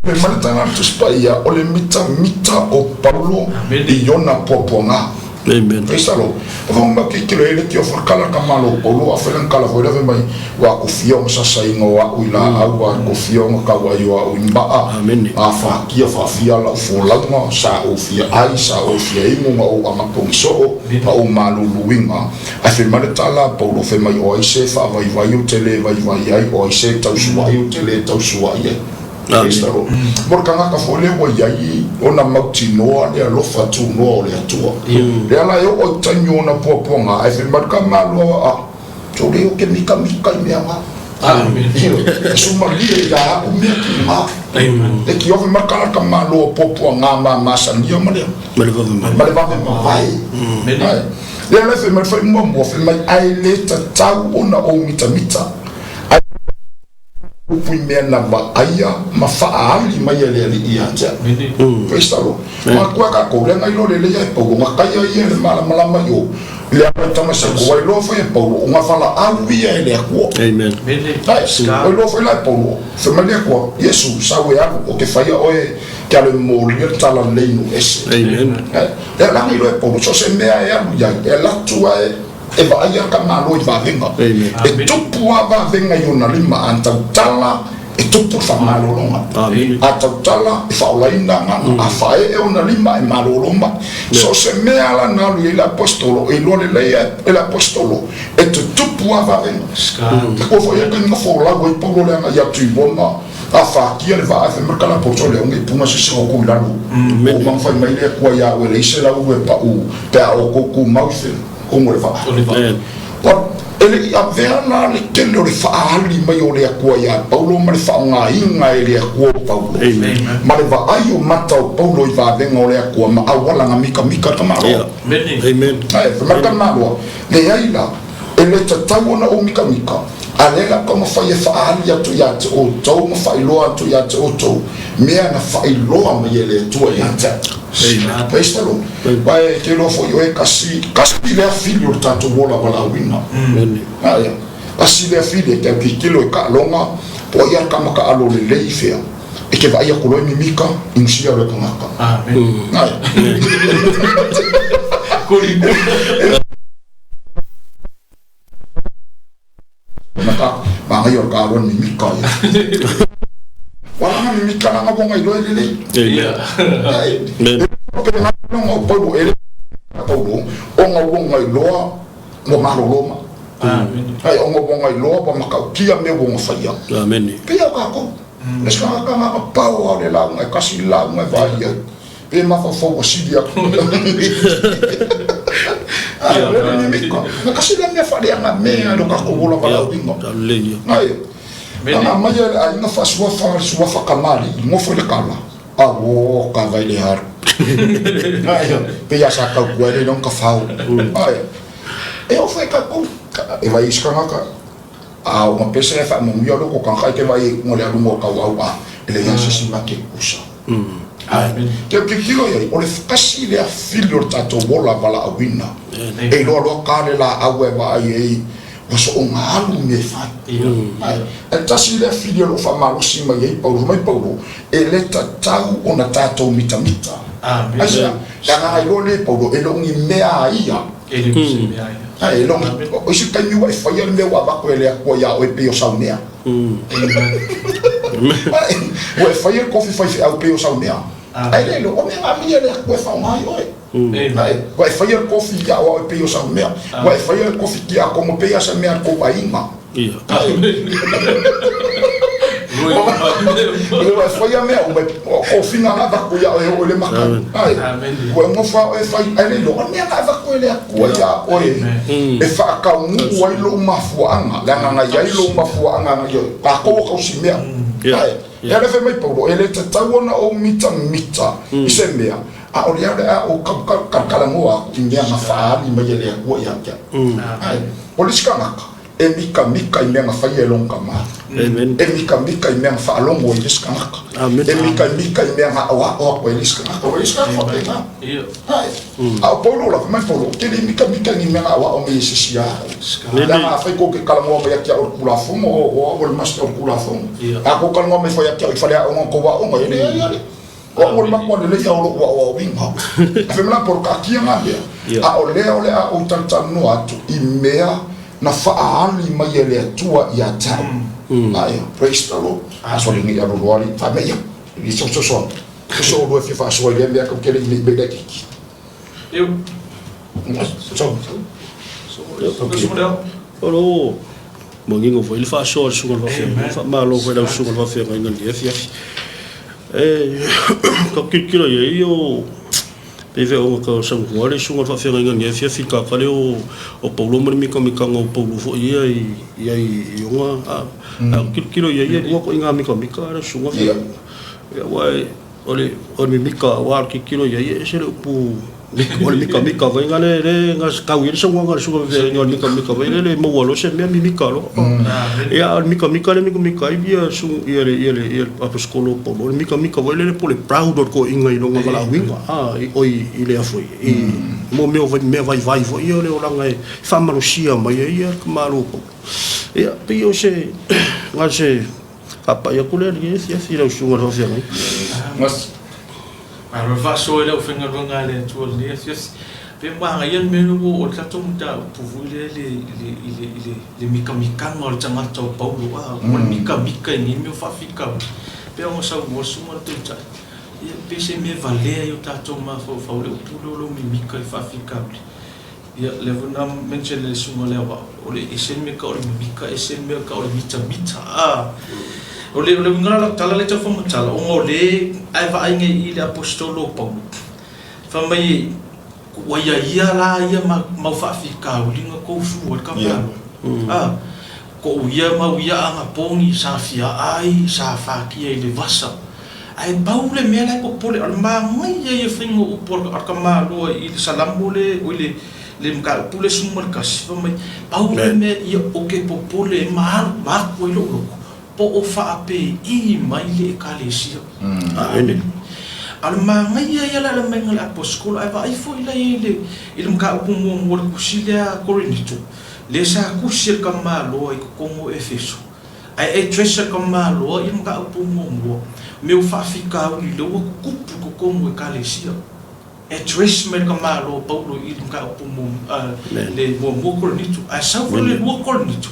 Fai mai le tagata Tusi Paia, o le mitamita o Paulo i ona puapuaga. Amen. Praise the Lord. O fai mai ke kilo ele ki o kala ka malo Paulo a fai kala foi le mai wa ko fia o sasainga o a'u i laau wa ko fia o kau ai o a'u i maa. Amen. A fa kia fa fia la folauga sa o fia ai sa o fia ingo nga o amapongi soo ma o maluluinga. Ae fai mai le tala a Paulo, fai mai, O ai se faavaivai ou te le vaivai ai, o ai se tausuaʻi ou te le tausuaʻi ai. Praise the Lord. Mo le tagata foi lea ua i ai ona mautinoa le alofa tunoa o le Atua. Lea la e oo i taimi o ona puapuaga, ae fai mai le Kamaloa, A, tou le o ke mikamika i mea nga. E sumalie ia a'u mea ki nga. E ki ofe mai le Kamaloa puapuaga ma masania ma le Ma le vave mai. Ma le vave mavae. Ae. Lea la e fai mai le fai muamua, fai mai, Ae le tatau ona ou mitamita, ae upu i mea na vaaia ma faaali mai e le Alii ia te au. Praise the Lord. Matua tatou, leaga iloa lelei ia e Paulo, na taia ia e le malamalama i o, le ala i Tamaseko, ua iloa foi e Paulo, o na valaau ia e le Atua. Amen. Ae, ua iloa foi la e Paulo, fai mai le Atua, Iesu, sau e alu, o te faia oe ke alu e molia le tala lelei i nuu ese. Amen. Lea la iloa e Paulo, so o se mea e alu i ai, e alu atu a e vaaia ka Malo i vavega. E tupu a vavega i ona lima, a tautala e tupu le faamalologa. A tautala e faaolaina agaga, a faaee ona lima e malolo mai. So o se mea la na alu i ai le aposetolo, e iloa lelei e le aposetolo, e tutupu a vavega. E kua foi e taimi na folau ai Paulo le agai atu i Roma, A fatia le vaa e fai mai le kala poto lea onge punga se se okou i lalo. O mang fai mai le Atua ia au e leai se lau e pau pe a outou tumau i se kogo o le vaa. Ua e le i avea la le tele o le faaali mai o le Atua iā Paulo ma le faaaogaina e le Atua o Paulo ma le vaai o mata o Paulo i vavega o le Atua ma auala na mikamika le tamaloa. Ae fai mai le tamaloa, Leai la, E le tatau ona ou mikamika, a lea la taumafai e faaali atu ia te outou ma faailoa atu ia te outou mea na faailoa mai e le Atua ia te au. Praise the Lord. Aua e te iloa foi oe kasi, kasi lea fili o le tatou ola valaauina. Ae, kasi lea fili e te autitilo i kaaloga, po o ai a kama kaalo lelei i fea. E te vaai atu loa i mimika, inusia loa e tagata. Ae. Ona ka manaia o le kaaloa ni mimika ia. Wala nga mimika na nga wonga iloa i lelei. Amen. E pe nga longa o Paulo e le Paulo o nga wonga iloa ua malolo ma. Ai o nga wonga iloa ua makautia mea ua faia. Amen. Pe ia o kākou. Le se kanga kanga ka pau a o le lauga e kasi le lauga e vaai ai. Pe mafaufau ua sili atu. Ai, o le mimika. Na kasi le mea faaleaga mea i lo kākou ola valaauina. Ai, ana mai e le aiga faasuafa le suafa kamali'i, nofo i le kala. Auō, ka vai le alu. Ai, pei a sa tautua ai le iloa ka fao. Ai, e oo foi kākou, e vai i se kangaka, a o nga pese e faamuamua loko kangaka e te vai i kuga le aluga o tauau a e leai lava se isi ma te kusa. Te tilotilo i ai, o le tasi lea fili o le tatou ola valaauina, e iloa loa ka le laau e vaai ai ua soona alu mea e fai. Ae tasi lea fili o lo o faamalosi mai ai Paulo, fai mai Paulo, e le tatau ona tatou mitamita. Aisea? Leaga a iloa lea e Paulo, e le o ni mea a ia. E le o se mea ia. Ae, e le o ni, o isi taimi ua e faia le mea ua avatu e le Atua iā oe pei o sau mea. Ua e faia le kofi faifeau pei o sau mea. Ae le iloa, o mea na mea le Atua e faaaoga ai oe. Ae, ua e faia le kofi aoao e pei o sau mea. Ua e faia le kofi tiakono pei a se mea a le tou aiga. Ua e faia mea uma, o kofiga na avatu ia oe e oo i le maka. Ae, ua e nofo lava oe e fai, ae le iloa, o mea na avatu e le Atua iā oe e faataunuu ai lou mafuaaga, leaga na i ai lou mafuaaga ia tatou o tausimea. Ae, e ala fai mai Paulo, e le tatau ona ou mitamita i se mea, a o lea o le a ou talanoa atu i mea na faaali mai e le Atua ia te au. Ae, o le isi tagata, E mikamika i mea na faia e lona tama. E mikamika i mea na faalogo ai le isi tagata. E mikamika i mea na aoao atu ai le isi tagata. O le isi tagata faapena. Ae. A o Paulo lava, mai Paulo, ou te le mikamika i ni mea na aoao mai e se isi ia au. Leaga afai tou te talanoa mai ia te au i le Tulafono, o au o le master o le Tulafono. A tou talanoa mai foi ia te au i faleaoga na tou aoga, e leai ale. O au o le matua lelei a o lou aoaoina. A fai mai la Paulo, taatia na mea, a o lea o le a ou talatalanoa atu i mea na faaali mai e le Atua ia te au. Ae, praise the Lord. Aso lenei alu loa alii, fai mai ia, i se fesoasoani. E so olua e fia faasoa i lea mea tou te le i nei mea laitiiti. So, O lo o manino foi le faasoa a le Susuga i le Faafeagaiga. Faamalo foi i lau Susuga i le Faafeagaiga i lenei afiafi. E tau tilotilo i ai o pei foi ona tau saunoa le Susuga i le Faafeagaiga i lenei afiafi i le tagata lea o Paulo ma le mitamitaga o Paulo foi ia i ai i ona a ou tilotilo i ai e lua ituaiga mitamita lau Susuga Faafeagaiga. Aua o le mimita aua o le tilotilo i ai e ese le upu O le mikamika foi lea lea na tau i ai le saunoaga a le susuga feagaiga o le mikamika foi lele e maua loa se mea mimika loa. Ia a o le mikamika lea e mikamika ai ia su ia le ia le ia le Aposetolo o Paulo, o le mikamika foi lele po o le proud o le toeaina i lona valaauina a i oi i le a foi i mo mea o mea vaivai foi ia o le olaga e faamalosia mai ai ia le tamaloa o Paulo. Ia pei o se na o se faapai atu lea i lenei afiafi i lau susuga i le Faafeagaiga. Malo le faasoa i le aufaigaluega a le Atua i lenei afiafi. Pe manaia le mea lea ua oo i le tatou mataupu foi lea i le, i le, i le, i le, le mikamikaga o le tagata o Paulo, a, ua mikamika i nei mea o faafitauli. Pei ona saunoa le Susuga i le Taitai, ia, pei se mea valea i o tatou mafaufau le upu lea o lou mimika i faafitauli. Ia, lea foi na mention e le Susuga Leauvaa, o le ese le mea tau o le mimika, ese le mea tau o le mitamita. A, o le, o le uiga la o lau tala lea e tau faamatala, ona o lea a e vaai nei i le Aposetolo o Paulo, fai mai, ua ia ia la ia mau faafitauli na tou sua ai le Kamalo. A, koʻu ia mau ia anapogi sa fia ai, sa fatia i le vasa. Ae pau le mea la e popole, o le manaia ia faiga o upu a le tamaloa i le Salamo le, oi le, le mataupu lea 11, fai mai, pau le mea ia ou te popole ai ma alu ma aku ai lou loto, po o faapei mai le Ekalesia. Amene. A o le manaia ia o le ala maiga o le Aposetolo, ae vaai foi la i ai i le mataupu muamua o le tusi lea a Korinito, lea sa tusi e le tamaloa i totonu o Efeso, ae address e le tamaloa ia mataupu muamua, mea o faafitauli lea ua tutupu i totonu o Ekalesia. Address mai le tamaloa o Paulo i le mataupu le muamua Korinito, ae sau foi le lua Korinito,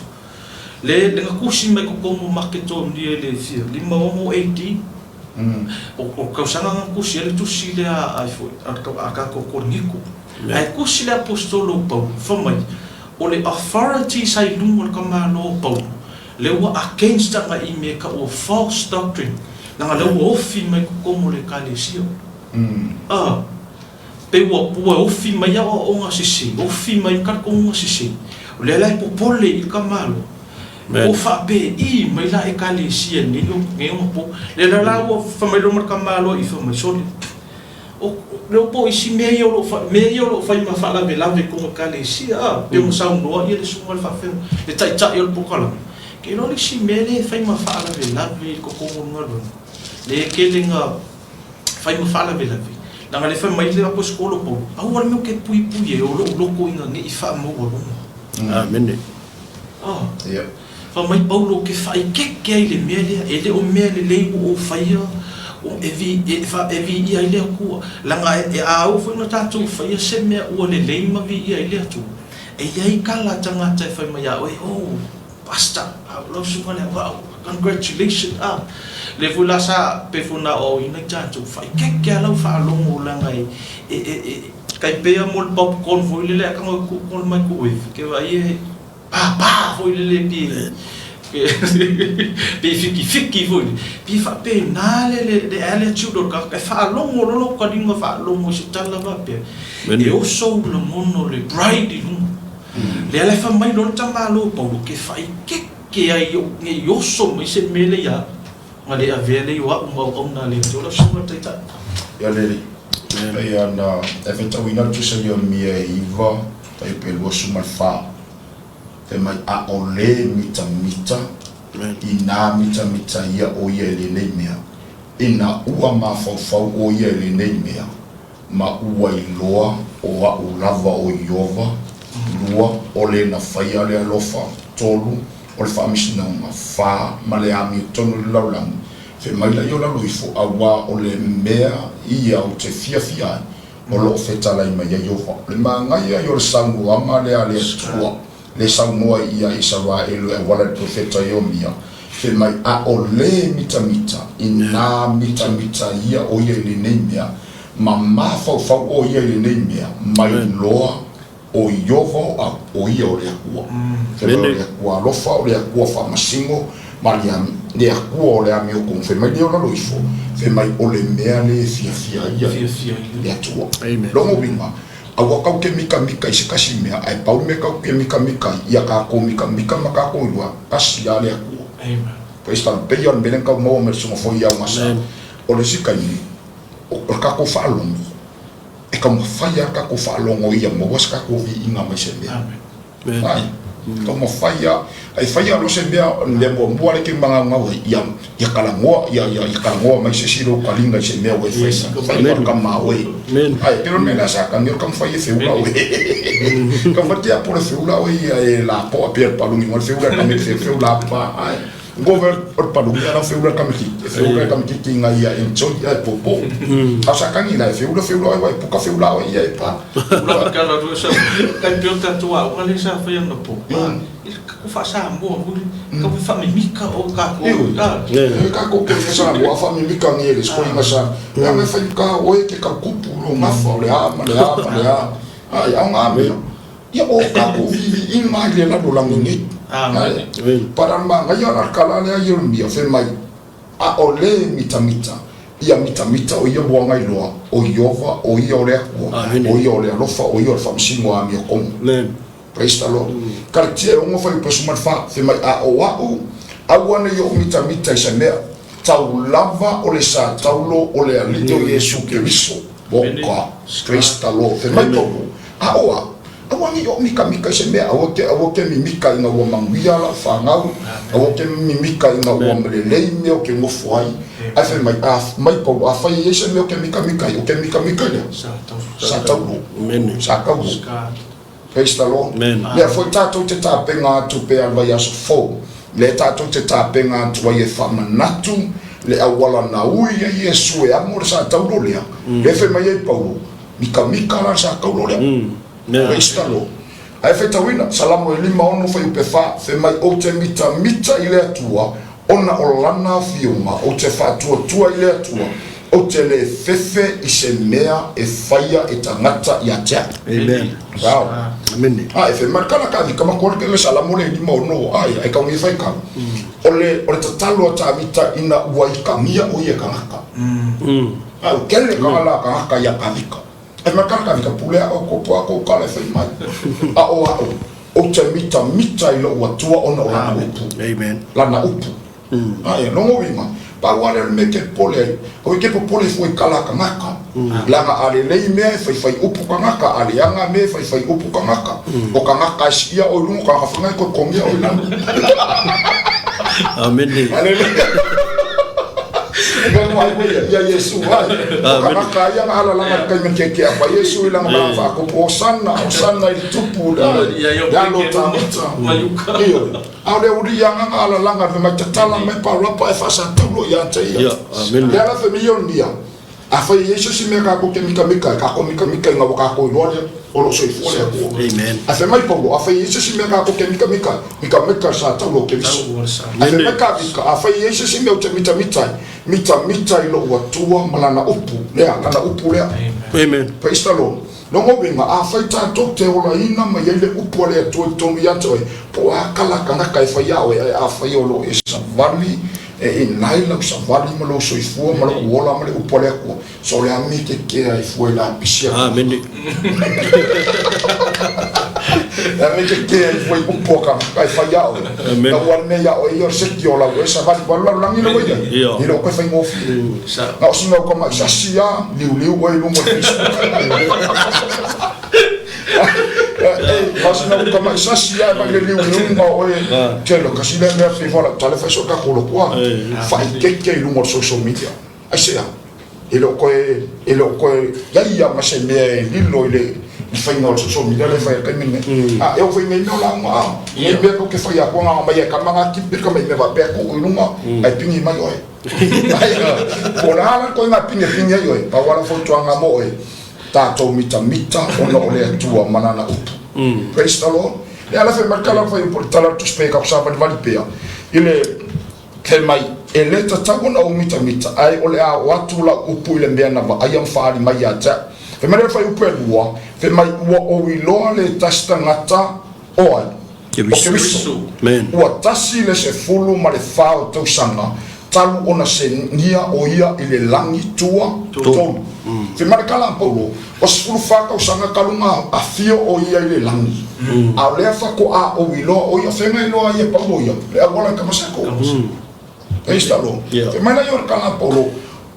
le na tusi mai totonu o Maketonia i le fia 56 AD, O le tausaga na tusi ai le tusi lea a tatou Korinito. Ae tusi le Aposetolo o Paulo, fai mai, o le authority sa i luga o le tamaloa o Paulo, lea ua against agai i mea e tau o false doctrine, leaga lea ua ofi mai i totonu o le Ekalesia. A, pei ua ofi mai aoaoga sese, ofi mai talitonuga sese, o lea la e popole i le tamaloa. Ua faapei mai la Ekalesia nei nei ona po. Le la la ua fai mai loa ma le tamaloa i fai mai, Sole, o le po isi mea ia o lo o fai, mea ia o lo o fai ma faalavelave i totonu o Ekalesia, a, pei ona saunoa ia le susuga i le faafeagaiga, le taitai o le polokalame. Ke iloa le isi mea lea e fai ma faalavelave i totonu o le galuega, lea e tele ina fai ma faalavelave, leaga lea e fai mai le Aposetolo o Paulo, aua le mea ou te puipui ai, o lou loto ina ne i faamaualuga. Amene. Oh. Ia. Fai mai Paulo, Ou te faaeteete ai i le mea lea, e le o mea lelei ua ou faia, o e vi, e, fa, e viia ai le Atua. Leaga e, e a oo foi ina tatou faia se mea ua lelei ma viia ai le Atua, e i ai tala a tagata e fai mai ia oe, Oh, Pastor, a o lau susuga lea, wow, congratulations, a. Lea foi la sa, pei foi ona aoaoina i tatou, faaeteete lava lau faalogo leaga e, e, e, e, tai pei lava mo le popcorn foi lele a tago e tuu i le microwave, ke vaai e pāpā foi lele pe pe fikifiki foi lele. Pei faapena le le le attitude o le tagata e faalogo loa lou taliga faalogo i se tala faapea, e oso ou lagona o le pride i luga. Lea la e fai mai loa le tamaloa o Paulo, ke faaeteete ai ne i oso mai se mea lea ia au. Na le avea lea o a'u ma auauna a le Atua lau Susuga Taitai. Ia le Alii, pei ona e fetauina le tusa ia mia e iva tai pe 24, fai mai a'ole mitamita inā mitamita ia o ia i lenei mea, ina ua mafaufau o ia i lenei mea, ma ua iloa o a'u lava o Ieova, lua, o le na faia le alofa, tolu, o le faamasinoga, fa, ma le amiotonu i le lalolagi, fai mai la ia o lalo ifo, auā o le mea ia ou te fiafia ai, o lo o fetalai mai ai Ieova. O le manaia ia o le saunoaga lea a le Atua, le saunoa ai ia Isaraelu e auala i le perofeta Ieremia, fai mai, ʻAʻole mitamita inā mitamita ia ʻo ia i lenei mea, ma mafaufau ʻo ia i lenei mea, mai loa ʻo Ieova o au, ʻo ia o le Akua. Fai mai o le Akua alofa, o le Akua faamasino, ma le Akua o le amiotonu. Fai mai lea o lalo ifo, fai mai o le mea lea e fiafia ai le Atua. Lona uiga, Aua kau ke mikamika i se kasi mea, ae pau le mea kau ke mikamika ai, ia kakou mikamika ma kakou iloa, kasi a le Atua. Praise the Lord. Pei o le mea lea na kau maua mai le Susuga foi ia Augasa, o le isi taimi, o le kakou faalogo, e taumafai lava le kakou faalogo ia maua se kakou viiga mai se mea. Ai, taumafai lava. Ai fai lava loa se mea, o le mea muamua lea e te magaugau ai, ia, ia talanoa, ia, ia, ia talanoa mai se isi i lou taliga i se mea ua e faia. Fai ma le tama oe. Ai, pei o le mea lea sa tagi, o le taumafai e feula oe. Taumafai te apo le feula oe ia e lapoa pea le paluni, o le feula e kame te feula apa. Ai, Ngove o le paluni ala feula kamititi, e feula kamititi ina ia enjoy ia e popo. A o sa tagi la e feula feula oe wai puka feula oe ia e pa. Ula ka la rua sa kai peo tatou aoga lea sa fai anapo. I le tatou faa-Samoa foi le tau faamimika o tatou. E tatou ke Samoa faamimika ni e le sikoiga sa. Leaga e fai ka oe ke kau kupu lo gafa o le a ma le a ma le a. Ai ao ngā mea. Ia o tatou viiviiga ai le lalolagi nei. Para manaia la kala lea Ieremia fai mai, ʻAʻole mitamita ia mitamita o ia ua gailoa, ʻo Ieova, ʻo ia o le Akua, ʻo ia o le alofa, ʻo ia o le faamasino a amiotonu. Praise the Lord. Kalatia e ono fuaiupu 14, fai mai, A o aʻu, aua ne i oʻu mitamita i se mea, tau lava o le sa taulo o le Alii o Iesu Keriso. Oka. Praise the Lord. Fai mai Paulo, A o aʻu, Aua ne i oo mikamika i se mea, aua te, aua te mimika ina ua manuia lau fanau, aua te mimika ina ua lelei mea ou te nofo ai. Ae fai mai, a, mai Paulo, afai e i ai se mea ou te mikamika ai, ou te mikamika i le a? Sa taulo. Sa taulo. Praise the Lord. Lea foi tatou te tapena atu pea le vaiaso fou, lea tatou te tapena atu ai e faamanatu le auala na ui ai Iesu e amo le sa taulo lea, lea fai mai ai Paulo, Mikamika la le sa taulo lea. Praise the Lord. Ae faitauina, Salamo e 56 fuaiupe 4, fai mai, Ou te mitamita i le Atua ona o Lana afioga, ou te faatuatua i le Atua, ou te le fefe i se mea e faia e tagata ia te au. Amen. Wow. Amene. A e fai mai le kanaka a vika makoa le Salamo le 56, ai, ai kaungi fai kau. O le, o le tatalo a Tavita ina ua ikagia o ia e kanaka. A ua kele ka la kanaka ia Tavika. E mai kanaka vika pule a o ko po a ko kala e fai mai. A o a'u, ou te mitamita i lo'u Atua ona o Lana upu. Amen. Lana upu. Ae, lona uiga, pau lava lea o le mea e te popole ai, aua e te popole fua i kala a kanaka. Leaga a lelei mea e faifai upu kanaka, a leaga mea e faifai upu kanaka. O kanaka e siia oe i luga, o kanaka foi e toe togia oe i lalo. Amene. Aleluia. Ia Iesu ai. O kanaka ia na alalanga le taimi keke'a pa Iesu i lana malaga faakopo, Hosana, Hosana i le tupu, le alo o Tavita. Ioe. A o le uli ia agaga alalanga fai mai tatala mai Parapa e faasataulo ia te ia. Le ala fai mai ia, Afai e i ai se isi mea kakou te mikamika ai, kakou mikamika ina ua kakou iloa lea, o loo soifua le Atua. Ae fai mai Paulo, afai e i ai se isi mea kakou te mikamika ai, mikamika i le sa taulo o Keriso. Ae fai mai Kavika, afai e i ai se isi mea ou te mitamita ai, mitamita i lou Atua ma Lana upu lea, Lana upu lea. Amen. Praise the Lord. Lona uiga, afai tatou te olaina mai ai le upu a le Atua i totonu ia te oe, po o a kala kanaka e fai iā oe, ae afai o lo o e savali, E inai lau savali ma lou soifua ma lou ola ma le upu a le Atua, so le a me ke kea i fua i la pisi a Amene. Le a me ke kea i fua i upu a kanaka e fai ia oe. Amene. Lau a le mea ia oe ia o le seki o lau e savali ua alu lagi le ua iai. Ia. E le o koe faigofie. Na o sina uka mai sasi a, liuliu oe i luga o le Facebook. Masina uka mai sasi a mai le liuliu ma oe tele kasi le mea pe fala tale fai so ka kolo kua faaikeke i luga o le social media aisea e le o koe e le o koe iai ia ma se mea e lilo i le faiga o le social media le fai taimi nei a e o fai nei mea o lauga a nei mea ko ke fai a kua ngā mai e kama ngā kipi ka mai mea faapea kuu i luga ae pigi mai oe po o le a la koe ngā pigi e pigi ai oe pau a lau fautuaga mo oe tatou mitamita ona o le Atua ma Lana upu. Praise the Lord. Le ala fai mai kala fai upu le tala tusi pe ka savalivali pea i le fai mai e le tatau ona ou mitamita ae o le a oo atu lau upu i le mea na vaaia ma faaali mai ia te au. Fai mai le fai upu e lua, fai mai ua ou iloa le tasi tagata o ai? O Keriso. Ua tasi le 14 o tausaga talu ona segia o ia i le lagi tua tolu. Fai mai le kala a Paulo, ua 14 tausaga talu na afio o ia i le lagi, a o lea faatoa ou iloa o ia. Fea na iloa ai e Paulo ia? Le auala i Tamaseko. Praise the Lord. Fai mai la ia o le kala a Paulo,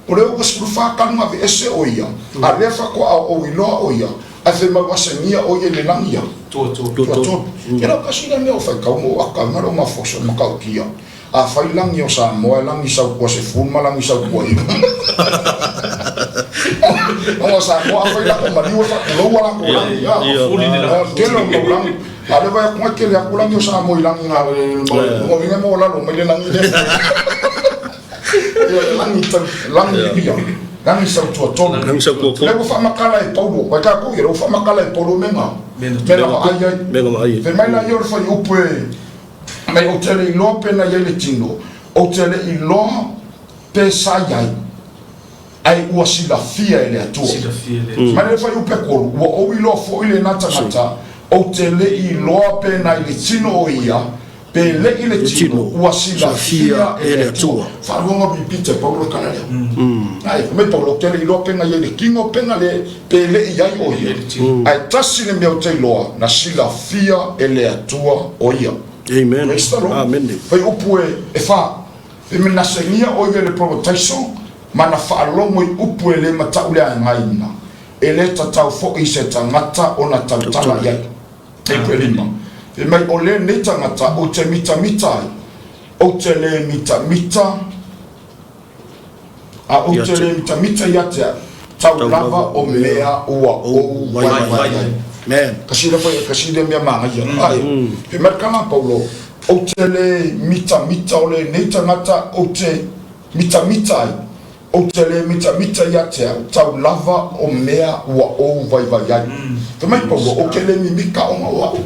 o lea ua 14 talu na aveese o ia, a o lea faatoa ou iloa o ia, Ae fai mai ua segia o ia i le lagi a tua tolu. Ia lau kasi lea mea o faitau mo aka ma lou mafoso ma kaukia. A fai lagi o Samoa e lagi sau kua 10 ma lagi sau kua 9. Ona o Samoa a fai lako maliu e faatuloua lako lagi a. Tele o mau lagi. A le vai atu ngai tele atu lagi o Samoa i lagi na mo vinga mo lalo mai le lagi lea. Ia le lagi tau lagi ia. Lagi sau tua tolu. Lagi sau tua tolu. Lea ua faamatala e Paulo, vai tatou ia, lea ua faamatala e Paulo mea mea na vaai ai. Mea na vaai ai. Fai mai laia o le fuaiupu e mai ou te le iloa pe na i ai le tino, ou te le iloa pe sa i ai, ae ua silafia e le Atua. Silafia e le Atua. Mai le fuaiupu e tolu, ua ou iloa foi lena tagata, ou te le iloa pe na i le tino o ia, Pe leʻi le tino, ua silafia e le Atua. Faaluaga repeat e Paulo le tala lea. Ae, fai mai Paulo, ou te le iloa pe na i ai le tino pe na le, pe leʻi ai o ia. Ae tasi le mea ou te iloa, na silafia e le Atua o ia. Amen. Praise the Lord. Amen. Fai upu e, e fa. Fai mai na segia o ia i le parataiso, ma na faalogo i upu e le matauleagaina, e le tatau foi i se tagata ona tautala i ai. Fuaiupu e lima. Fai mai, O lenei tagata ou te mitamita ai, ou te lē mitamita, a ou te lē mitamita ia te au, tau lava o mea ua ou vaivai ai. Kasi lea foi, kasi lea mea manaia. Ae, fai mai le tala a Paulo, Ou te lē mitamita o lenei tagata ou te mitamita ai, Ou te lē mitamita ia te au, tau lava o mea ua ou vaivai ai. Fai mai Paulo, Ou te lē mimika ona o a'u.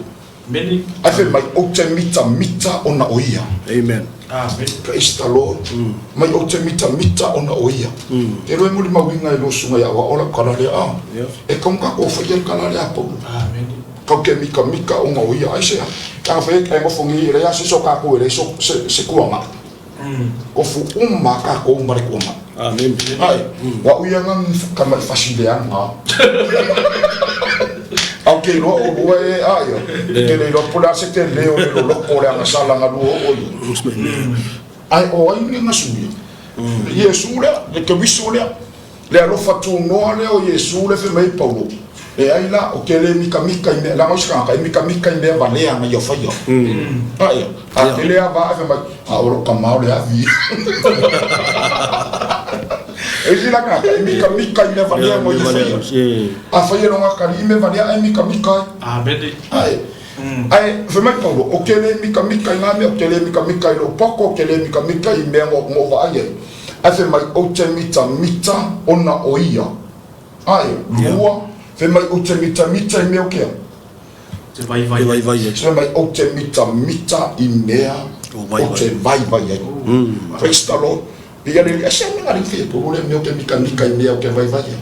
Ae fai mai, Ou te mitamita ona o ia. Amen. Praise the Lord. Mai ou te mitamita ona o ia. Te iloa e molimauina e lua susuga ia au, o lau tala lea, a. E kau tatou faia le tala lea a Paulo. Kau te mikamika ona o ia. Aisea? Leaga fai e nofo nei, e leai lava se isi o tatou e leai se tuama'i. Tofu uma a tatou ma le tuama'i. Amen. Ae, o a'u ia na tamai fasi leaga. A ou te iloa oulua e a ia, te le iloa po o le a se tele o le loloto o le agasala na lua oo ia. Ae o ai le gasuia? Iesu lea, le Keriso lea. Le alofa tunoa lea o Iesu lea fai mai ai Paulo, Leai la, ou te le mikamika i mea, leaga o isi tagata e mikamika i mea valea na ia faia. Aia, a tele lava ae fai mai, a o lou tama o le avi. E isi la tagata e mikamika i mea valea na ia faia. A fai e lona atalii mea valea ae mikamika ai. Ae, ae fai mai Paulo, ou te le mikamika i na mea, ou te le mikamika i lou poto, ou te le mikamika i mea na ou vaai ai. Ae fai mai, Ou te mitamita ona o ia. Ae, lua, fai mai, Ou te mitamita i mea o ke a? Te vaivai ai. Fai mai, Ou te mitamita i mea ou te vaivai ai. Praise the Lord. Pei a le Alii, se mea alii fai e le mea ou te mitamita i mea ou te vaivai ai.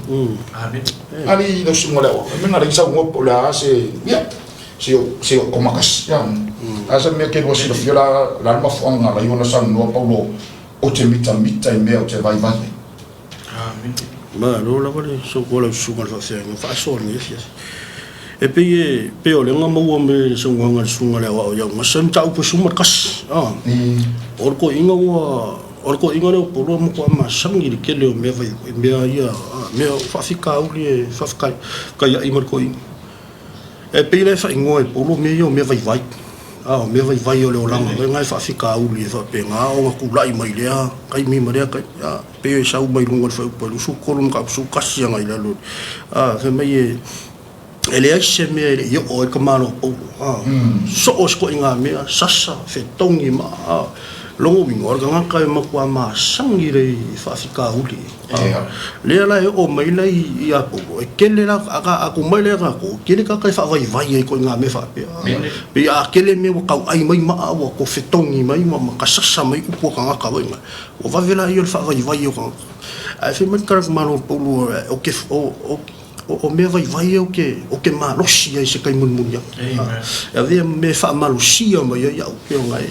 Alii lau susuga le aoga, mea alii saunoa po o le a se, ia, se se o makasi. A se mea ke lua silafia la la le mafuaaga na ala ai ona saunoa Paulo Ou te mitamita i mea ou te vaivai ai. Amene. Malo lava le soifua lau susuga i le faafeagaiga faasoa lenei afiafi. E pei e pei o lea na maua mai le saunoaga a le susuga i le aoao i Augasa le mataupu e 11. O le toeaina ua o le toeaina lea o Polo ua matua masani i le tele o mea vai mea ia mea o faafitauli e faafetaiai ma le toeaina. E pei la e faaigoa e Paulo mea ia o mea vaivai. A o mea vaivai o le olaga foi lena e faafitauli e faapena ona tulai mai lea taimi ma lea taimi. A, pei e sau mai luga o le fuaiupu e 23 ma taupu 11 agai i lalo. A, fai mai e e leai se mea e le i oo ai le tamaloa o Paulo. A, so o se ituaiga mea, sasa, fetogi ma a, lona uiga o le tagata e matua masani i faafitauli. Lea la e oo mai la ia Paulo, e tele la, a tu mai la ia tatou, e tele tagata e faavaivai ai ituaiga mea faapea. Pei a tele mea ua tauai mai maa ua tofetogi mai ma tasasa mai upu a tagata foi na, ua vave laia o le faavaivai o tagata. Ae fai mai le tala a le Malo o Paulo, o mea vaivai ia ou te malosi ai i se taimi mulimuli atu. E avea ma mea e faamalosia mai ai au pei ona e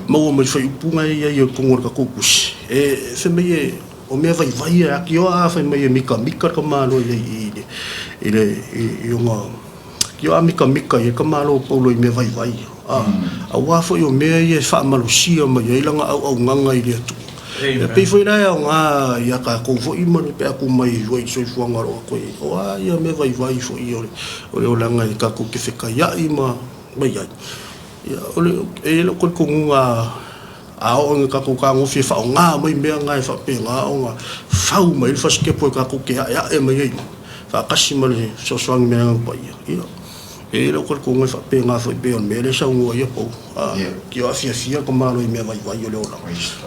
maua mai fuaiupu na e i ai i totonu o le tatou tusi. E fai mai e, o mea vaivai ia, akioa a fai mai e mikamika le tamaloa i ai i le, i ona, akioa a mikamika i ai le tamaloa o Paulo i mea vaivai ia. Aua foi o mea ia e faamalosia mai ai lana auaunaga i le Atua. E pei foi la e aoga ia tatou foi ma le pe a tu mai foi i le soifuaga o lo o atu ai, o a ia mea vaivai foi o le olaga e tatou te fetaiai ma i ai. Ia, o le, e i ai lou talitonuga a oo ina tatou fetagofi e faaaoga mai mea na e faapena ona fau mai ai le fasitepu e tatou te aeae mai ai faatasi ma le fesoasoani mai le Agaga Paia. Ia, e i ai lou talitonuga e faapena foi pei o le mea lea e saunoa ai Apolo, a, tio afiafia le tamaloa i mea vaivai o le olaga,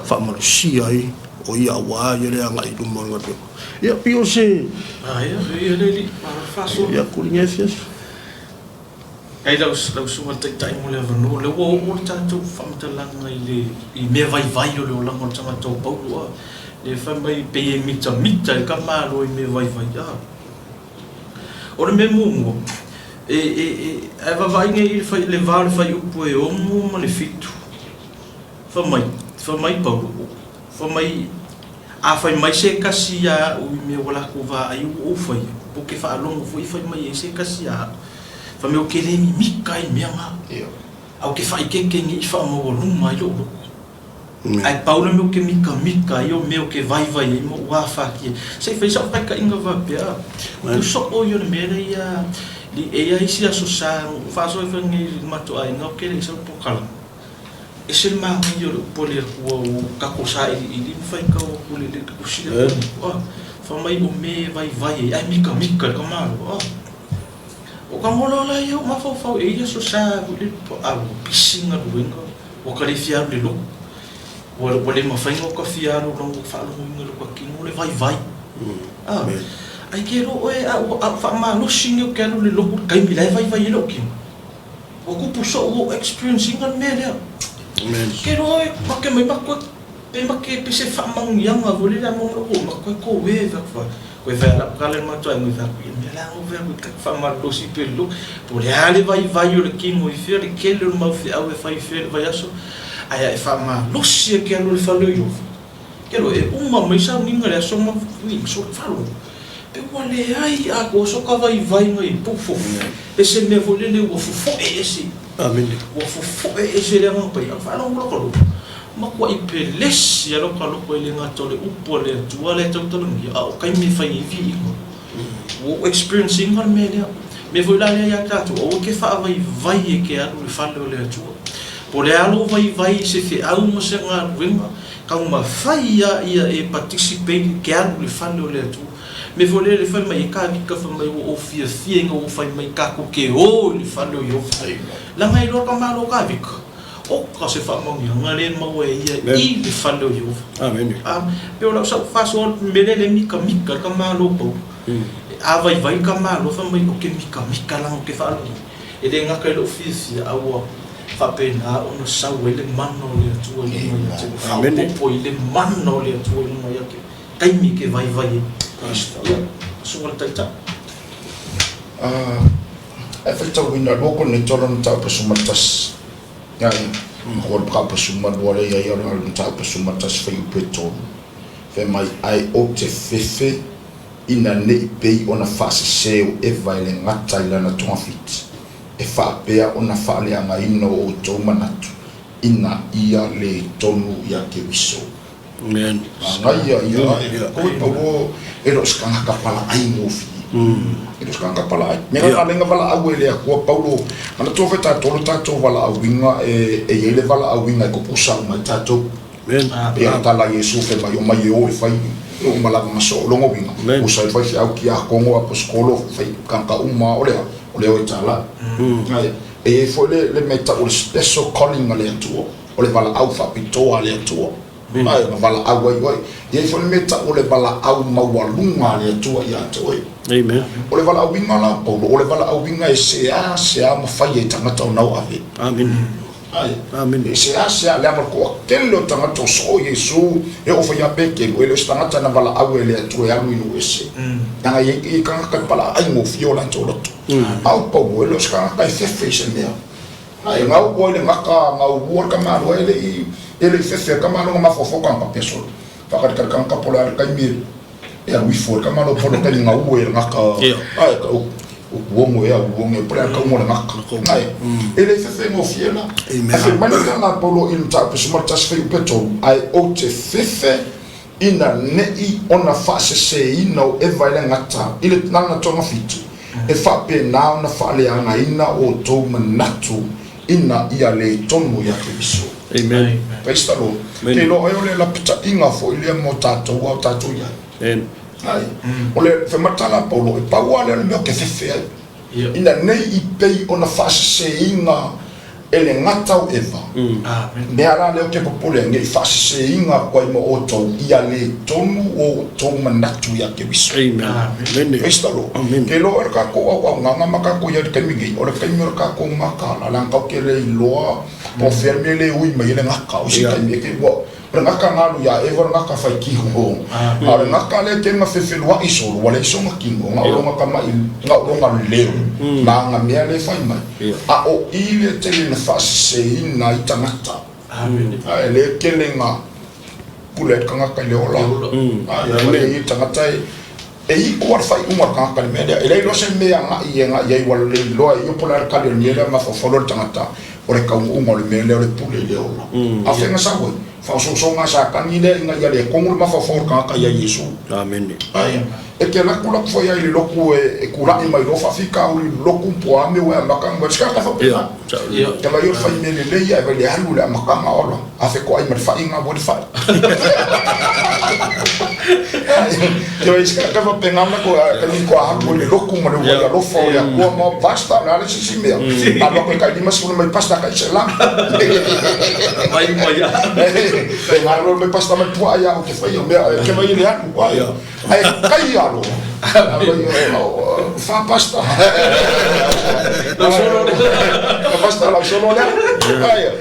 faamalosia ai o ia aua ia le agai i luma o le galuega. Ia, pei o se. A, ia, ia le alii, malo le faasoa. Ia, kuli afiafi. Faafetai lau susuga i le Taitai mo le avanoa. O lea ua oo le tatou faamatalaga i le i mea vaivai o le olaga o le tagata o Paulo a. Lea fai mai pei e mitamita ai ka Malo i mea vaivai a. O le mea muamua, e e e a e vaavaai nei i le fai le va o le fuaiupu e 6 ma le 7, fai mai, fai mai Paulo, fai mai A fai mai se kasi iā aʻu i mea ua lakou vaai ua ou faia, po ke faalogo foi fai mai ai se kasi iā aʻu, fai mai o ke le mimika i mea na, a o ke faikeke nei i faamaualuma ai loʻu loto. Ae pau le mea o ke mikamika ai o mea o ke vaivai ai ma ou afaki ai. Se i fai sau faitaʻiga faapea, o ke soo ia o le mea lea ia E i ai isi aso sa na ou faasoa ai foi nei i le matou aiga ou te le i sau polokalame. Ese le manaia o le upu a le Atua ua tatou sailiili ma faitau atu i le tusi lea a fai mai o mea e vaivai ai ae mitamita i le tamaloa a. O ka gola la ia ou mafaufau e i ai aso sa foi lele a ua pisi galuega ua ta le fia alu i le lotu. Ua le mafai ona ota fia alu ona ua faalogoina i lota tino le vaivai. A, ae te iloa oe a ua faamalosi nei ou te alu i le lotu i le taimi la e vaivai ai lou tino. Ua tupu soo ua ou experience ina le mea lea. Te iloa oe make mai ma toe pe make pe se faamanuiaga foi lele a maua mai lou ma toe koe fai atu fa koe fai a lau tala i le matou aiga fai atu ia mea la na fai atu ta te faamalolosi pea i le lotu po o le a le vaivai o le tino i fea le tele o le mau feau e fai i fea i le vaiaso ae a e faamalosi e te alu i le fale o Ieova Te iloa e uma mai sauniga i le aso ma solo pe ua leai atoa soka vaivaiga i pou fofo e se mea foi lele ua fofoe ese ua fofoe ese le agaga paia faalogo loa ka loto matuai pelesi a loka loto e le gata o le upu a le Atua lea e tautalagia a o taimi e fai ai viiga ua ou experience ina le mea lea mea foi la lea ia tatou aua te faavaivai e te alu i le fale o le Atua po o le a lou vaivai i se feau ma se galuega Taumafai ia ia e participate i ke alu i le fale o le Atua. Mea foi lea le fai mai e Kavika fai mai ua ou fiafia ina ua fai mai tatou te o i le fale o Ieova. Leaga e iloa ka Malo Kavika, oka se faamanuiaga lea e maua e ia i le fale o Ieova. A, pei o lau sau faasoa mea lea le mikamika le ka Malo Paulo. A vaivai ka Malo fai mai ou te mikamika leaga ou te faalogo e le gata i lou fiafia a ua faapena ona sau ai le mana o le Atua i luga ia te oe, faaopoopo ai le mana o le Atua i luga ia te oe, taimi e te vaivai ai. Ia, Susuga i le Taitai. Ae faitauina lua Korinito lona mataupu 11. Ia, ko le mataupu 12 lea i ai o le mataupu 11 fuaiupu e 3. Fai mai, Ae ou te fefe ina ne i pei ona faasese o Eva e le gata i lana togafiti, e faapea ona faaleagaina o outou manatu ina ia le tonu ia Keriso. Amen. Manaia ia ae koe Paulo e le o se tagata palaai gofie. E le o se tagata palaai. Mea la na valaau e le Atua Paulo, manatua foi tatou le tatou valaauina e i ai le valaauina e tutusa uma ai tatou. Pei ona tala Iesu fai mai, Omai e o e fai uma lava ma soo. Lona uiga, usa ai faifeau, tiakono, aposetolo, fai tagata uma lava, o le a? O le o e tala. Ae e i ai foi le, le mea e tau o le special calling a le Atua, o le valaau faapitoa a le Atua. Ae na valaau ai oe. E i ai foi le mea e tau o le valaau maualuga a le Atua ia te oe. Amen. O le valaauina la o Paulo, o le valaauina e seasea mafai e tagata ona o ave. Amene. Ai. E seasea leaga le toatele o tagata o soo Iesu e oo fai ia Petelu, e le o se tagata na valaau e le Atua e alu i nuu ese. Leaga e i ai tagata e palaai gofie o latou loto. A o Paulo, e le o se tagata e fefe i se mea. Ai, e gau ua i le gata, gau ua le tamaloa, e le i, e le i fefe le tamaloa na mafaufau tagata pea solo. Faakalikali tagata po o le a le taimi e alu ifo ai le tamaloa po o le taimi gau e le gata, ai, upu ono ea ulu ono ea, po o le a le tauga o le gata. Ai, e le i fefe gofie la. Ae fai mai le tala a Paulo i le mataupu 11 fuaiupu e 3, Ae ou te fefe ina ne i ona faaseseina o Eva e le gata i le lana togafiti, e faapena ona faaleagaina outou manatu ina ia le tonu ia Keriso. Amen. Praise the Lord. Ke iloa ai o le lapataiga foi lea mo tatou a o tatou i ai. Amen. Ai. O le fai mai le tala a Paulo, e pau lava lea o le mea ou te fefe ai. Ina nei i pei ona faaseseina e le gata o Eva, mea la lea ou te popole ai, nei faaseseina atu ai ma outou ia le tonu o outou manatu ia Keriso. Praise the Lord. Ke iloa oe le tatou auaunaga ma tatou i ai i le taimi nei, o le taimi o le tatou mataala, leaga tatou te le iloa po o fea le mea le ui mai ai le gata. O isi taimi e te ua O le gata na alu ia Eva o le gata fai kino. A o le gata lea te na fefeluaʻi solo, ua leai sona kino, na o lona tamaʻi, na o lona leo, ma ana mea lea e fai mai. A o i lea tele na faaseseina ai tagata. Ae lea tele na pule ai le tagata i le ola. Ae ua leai tagata e E iu a le faaiuga o le tagata i le mea lea. E leai loa se mea e agai e agai ai ua lelei loa e ia po o le a le tali o le mea lea mafaufau loa le tagata. O le taunuuga o le mea lea o le pule i le ola. A o fea na sau ai? Faaosoosoga a Satani lea ina ia le kogo le mafaufau o le tagata ia Iesu. Amene. Ae, e te alu atu latu foi ai i le lotu e tulai mai loa faafitauli i le lotu po o a mea ua e amata ona se tagata faapena. Te vai o le fai mea lelei ae vai le alu i le amataga ola a fetoai ma le fai na ua le fai. Te vai se tagata faapena ona ko ka ni ko alu i le lotu ma le ua alofa o le Atua ma basta o le a le sisi mea. Alu atu e kai 50 mai pasta kai selang. Mai mai a. Pe ngaro mai pasta mai puaa ia o te whai o mea, ke mai le alu. Ai kai alo. Fa pasta. Lau solo le. Pasta lau solo le. Ai.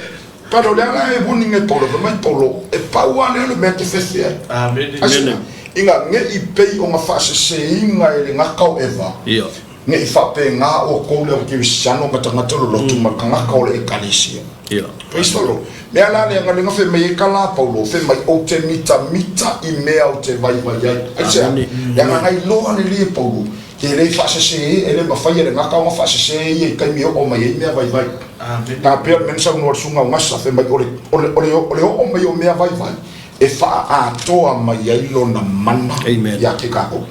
Pero le ala e warning e Paulo, fai mai Paulo, e pau lava lea o le mea e te fefe ai. Amene. Ina ne i pei ona faaseseina e le gata o Eva, ne i faapena outou le aukerisiano ma tagata o le lotu ma tagata o le ekalesia. Praise the Lord. Mea la lea na lena fai mai ai ka la Paulo, fai mai ou te mitamita i mea ou te vaivai ai. Aisea? Leaga na iloa lelei e Paulo, e le faasese, e le mafai e le gata ona faasese ia i taimi e oo mai ai mea vaivai. Ta pea le mea na saunoa le susuga o Gasa, fai mai o le, o le, o le, o le oo mai o mea vaivai, e faaatoa mai ai lona mana ia te tatou.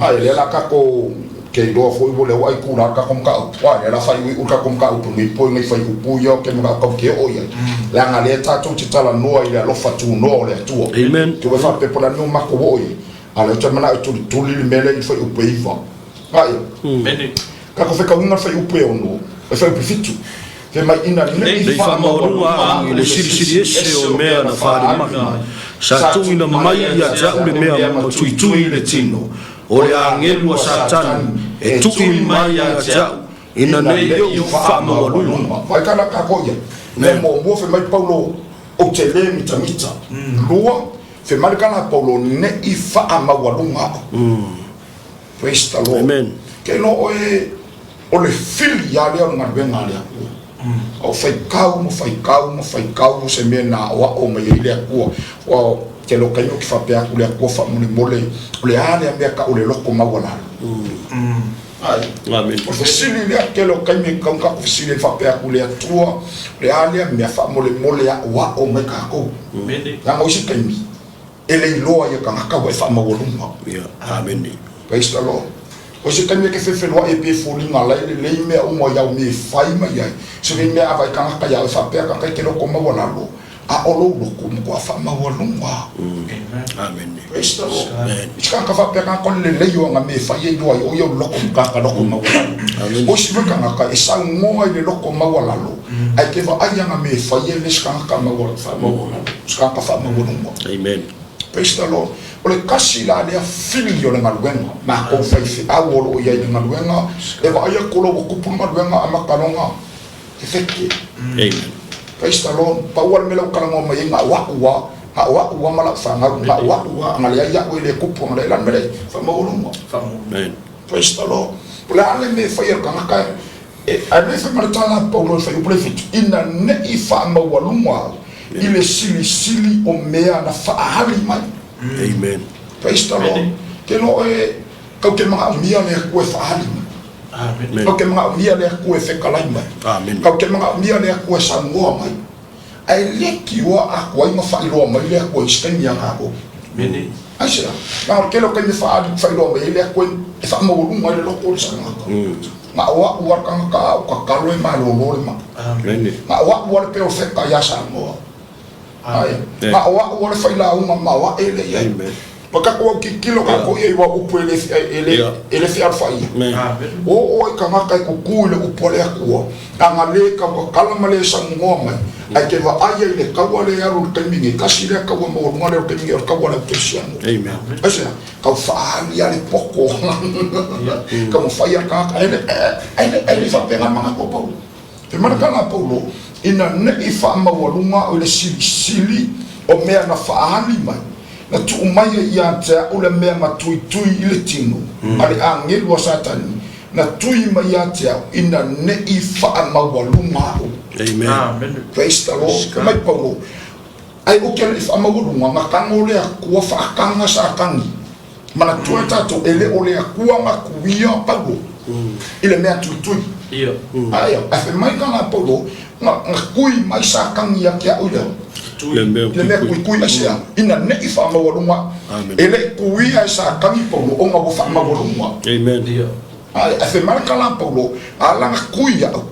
Ae o lea la tatou te iloa foi ua lea ua aikula le tatou mataupu, ae o lea la faaiuiu le tatou mataupu nei po i nai fuaiupu ia ou te manao tatou te oo i ai, leaga o lea tatou te talanoa i le alofa tunoa o le Atua. Te ua faapea po o le a le mea ua matou oo i ai, a o lea ou te manao e tulituli le mea lea i le fuaiupu e 9. Ae. Tatou fetauina le fuaiupu e 6, le fuaiupu e 7, fai mai ina nei Nei faamaualuga au i le silisili ese o mea na faaali mai, sa tuuina mai ia te au le mea matuitui i le tino, o le agelu a Satani e tui mai ia te au, ina nei ou faamaualuga. Vaai ka la tatou ia. Mea muamua fai mai Paulo, ou te le mitamita. Lua, fai mai le tala a Paulo, nei faamaualuga au. Praise the Lord. Amen. Ke iloa oe o le fili a lea o le galuega a le Atua. O faitau ma faitau ma faitau o se mea na aoao mai ai le Atua. Ua tele o taimi ou te faapea atu le Atua faamolemole o le a lea mea tau o le loto maualalo. Ai. Amen. O le fesili lea, tele o taimi e tatau ona tatou fesili ai faapea atu le Atua o le a lea mea faamolemole aoao mai tatou. Leaga o isi taimi E le iloa ia tagata ua e faamaualuga. Ia, amene. Praise the Lord. O se taimi e ke fefeloai e pe foliga lai lelei mea uma i au me e fai mai ai. Se mea mea a vai tagata ia oe faapea tagata i te loko maualalo, a o lou loko matua faamaualuga. Amene. Praise the Lord. I se tagata faapea tagata o le lelei o ana mea e fai e iloa ai o ia o le loko tagata loko maualalo. O isi foi tagata e saunoa i le loko maualalo, ae ke vaai ana mea e fai e le se tagata faamaualalo, se tagata faamaualuga. Amen. Praise the Lord. O le tasi la lea fili o le galuega, matou faifeau o lo o i ai i le galuega, e vaai atu loa ua tupu le galuega amata loa fefete. Amen. Praise the Lord. Pau lava le mea lea ua talanoa mai ai, na o a'u lava, na o a'u lava ma la'u fanau, na o a'u lava, ana leai a'u e le tupu, ana leai la le mea lea, faamaualuga. Amen. Praise the Lord. O le a le mea e fai e le tagata e, ae le fai ma le tala a Paulo i le fuaiupu lea e fitu, ina ne i faamaualuga au i le silisili o mea na faaali mai. Amen. Praise the Lord. Ke loa oe, kau te manaomia le Atua e faaali mai. Amen. Kau te manaomia le Atua e fetalai mai. Amen. Kau te manaomia le Atua e saunoa mai. Ae le tioa atu ai ma faailoa mai le Atua i se taimi iā tatou. Amen. Aisea? Na o le tele o taimi e faaali faailoa mai ai le Atua e faamaualuga ai le loto o le tagata. Na o a'u a le tagata a o tatalo e malolo le mai. Amen. Na o a'u a le perofeta iā Samoa. Ae, na o a'u a le failauga ma o a'e le i ai. Ma tatou au tilotilo tatou i ai aua o upu e le e le e le fealofaia. O oe tagata e kuku i le upu a le Atua, ana le tautatala ma le saunoa mai, ae te vaai ai i le taua lea e alu i le taimi nei, tasi lea taua maualuga lea o le taimi nei o le taua a le au kerisiano. Aisea? Tau faaali a le poto. Taumafai a le tagata, ae le ae le faapena manatu o Paulo. Fai mai le tala a Paulo, Ina ne i faamaualuga au i le silisili o mea na faaali mai, na tuu mai ai ia te au le mea matuitui i le tino a le agelu a Satani, na tui mai ia te au, ina ne i faamaualuga au. Amen. Praise the Lord. Fai mai Paulo, Ai ou te le i faamaualuga, na tago le Atua faataga Satani. Manatua e tatou, e le o le Atua na tuia Paulo i le mea tuitui. Ae ae fai mai tala a Paulo, na na kui mai sa kagi ia te a'u i le i le mea kuikui aisea? Ina ne'i faamaualuga a'u. E le i kuia e sa kagi Paulo ona ua faamaualuga. Ae ae fai mai le tala a Paulo, ala na kui a'u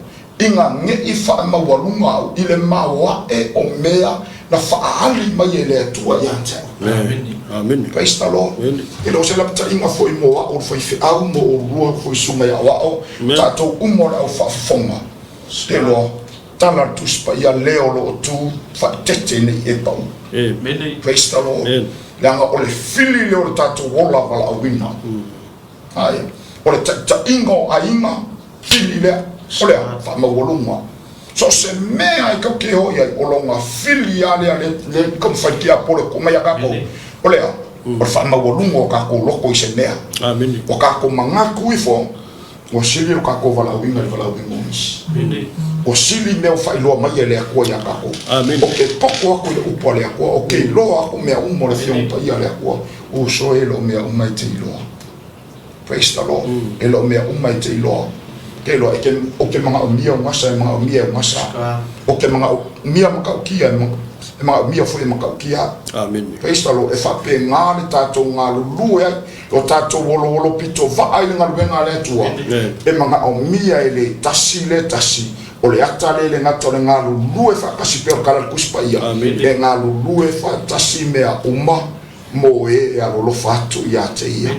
ina ne'i faamaualuga a'u i le maoae o mea na faaali mai e le Atua ia te a'u. Praise the Lord. E le o se lapataiga foi mo a'u le faifeau mo oulua foi susuga i aoao, tatou uma o le au faafofoga. Te loa, tala le Tusi Paia lea o lo o tu faaitete nei e pau. Praise the Lord. Leaga o le fili lea o le tatou ola valaauina. Ae, o le taitaiga o aiga, fili lea, o le a? Faamaualuga. So o se mea e tau te o i ai, o lona fili lava lea, lea, lea taumafai tiapolo e tuu mai ia tatou, o le a? O le faamaualuga o tatou loto i se mea. Ua tatou manatu ifo, Ua sili lo tatou valaauina i le valaauina o nisi. Ua sili mea ua faailoa mai e le Atua ia tatou. O ke poto aku i le upu a le Atua, o ke iloa aku mea uma o le Afioga Paia a le Atua, uso e le o mea uma e te iloa. Praise the Lord. E le o mea uma e te iloa. Te iloa, e te, o ke manaomia o gasa e manaomia e o gasa. O ke manaomia matautia e manaomia foi e matautia. Praise the Lord. E faapena le tatou galulue ai. Lo tatou oloolo pito vaa i le galuega a le Atua, e manaomia e le tasi le tasi, o le ata lea i le gata o le galulue faatasi pea o le tala a le Tusi Paia, e galulue faatasi mea uma mo e e alolofa atu ia te ia.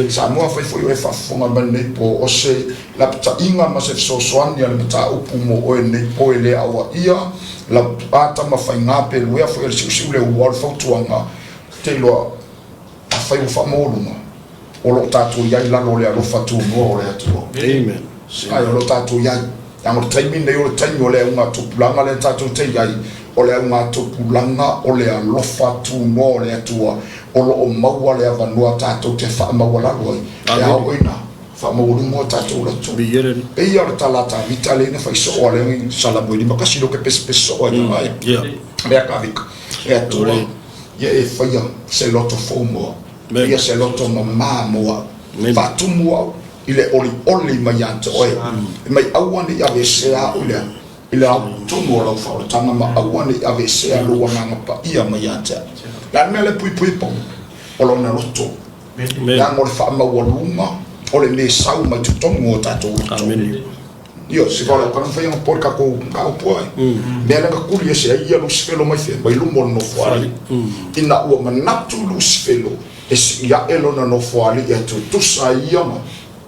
Samoa, afai foi o e faafofoga mai lenei po, o se lapataiga ma se fesoasoani a le mataupu mo oe lenei po e le auaia lau ata ma faiga pe luea foi a le siusiu le ulu ao le fautuaga, te iloa Afai ua faamaualuga, o lo o tatou i ai i lalo o le alofa tunoa o le Atua. Amen. Ae o lo o tatou i ai. Leaga o le taimi lenei o le taimi o le augatupulaga lea tatou te i ai, o le augatupulaga o le alofa tunoa o le Atua, o lo o maua le avanoa tatou te faamaualalo ai. E a oo ina faamaualuga o tatou loto. Pei lava o le tala a Tavita lea na fai soo a lea i Salamo e 51 lea ou te pesepese soo ai i lea Tavita. E Atua. Ia e faia se loto fou mo au. Faia se loto mamā mo au. Faatumu au i le olioli mai ia te oe. E mai aua ne i aveesea au i le i le aotonu o lau faaolataga ma aua ne i aveesea lou agaga paia mai ia te au. Le a le mea lea e puipui ai Paulo? O lona loto. Leaga o le faamaualuga o le mea e sau mai totonu o tatou loto. Ioe, se vala kana fai anga pole kako ka upu ai. Mea lea na kuli ese ai ia Lusifelo mai fea, mai luma o le nofoalii. Ina ua manatu Lusifelo e sii ae lona nofoalii e tutusa ai ia ma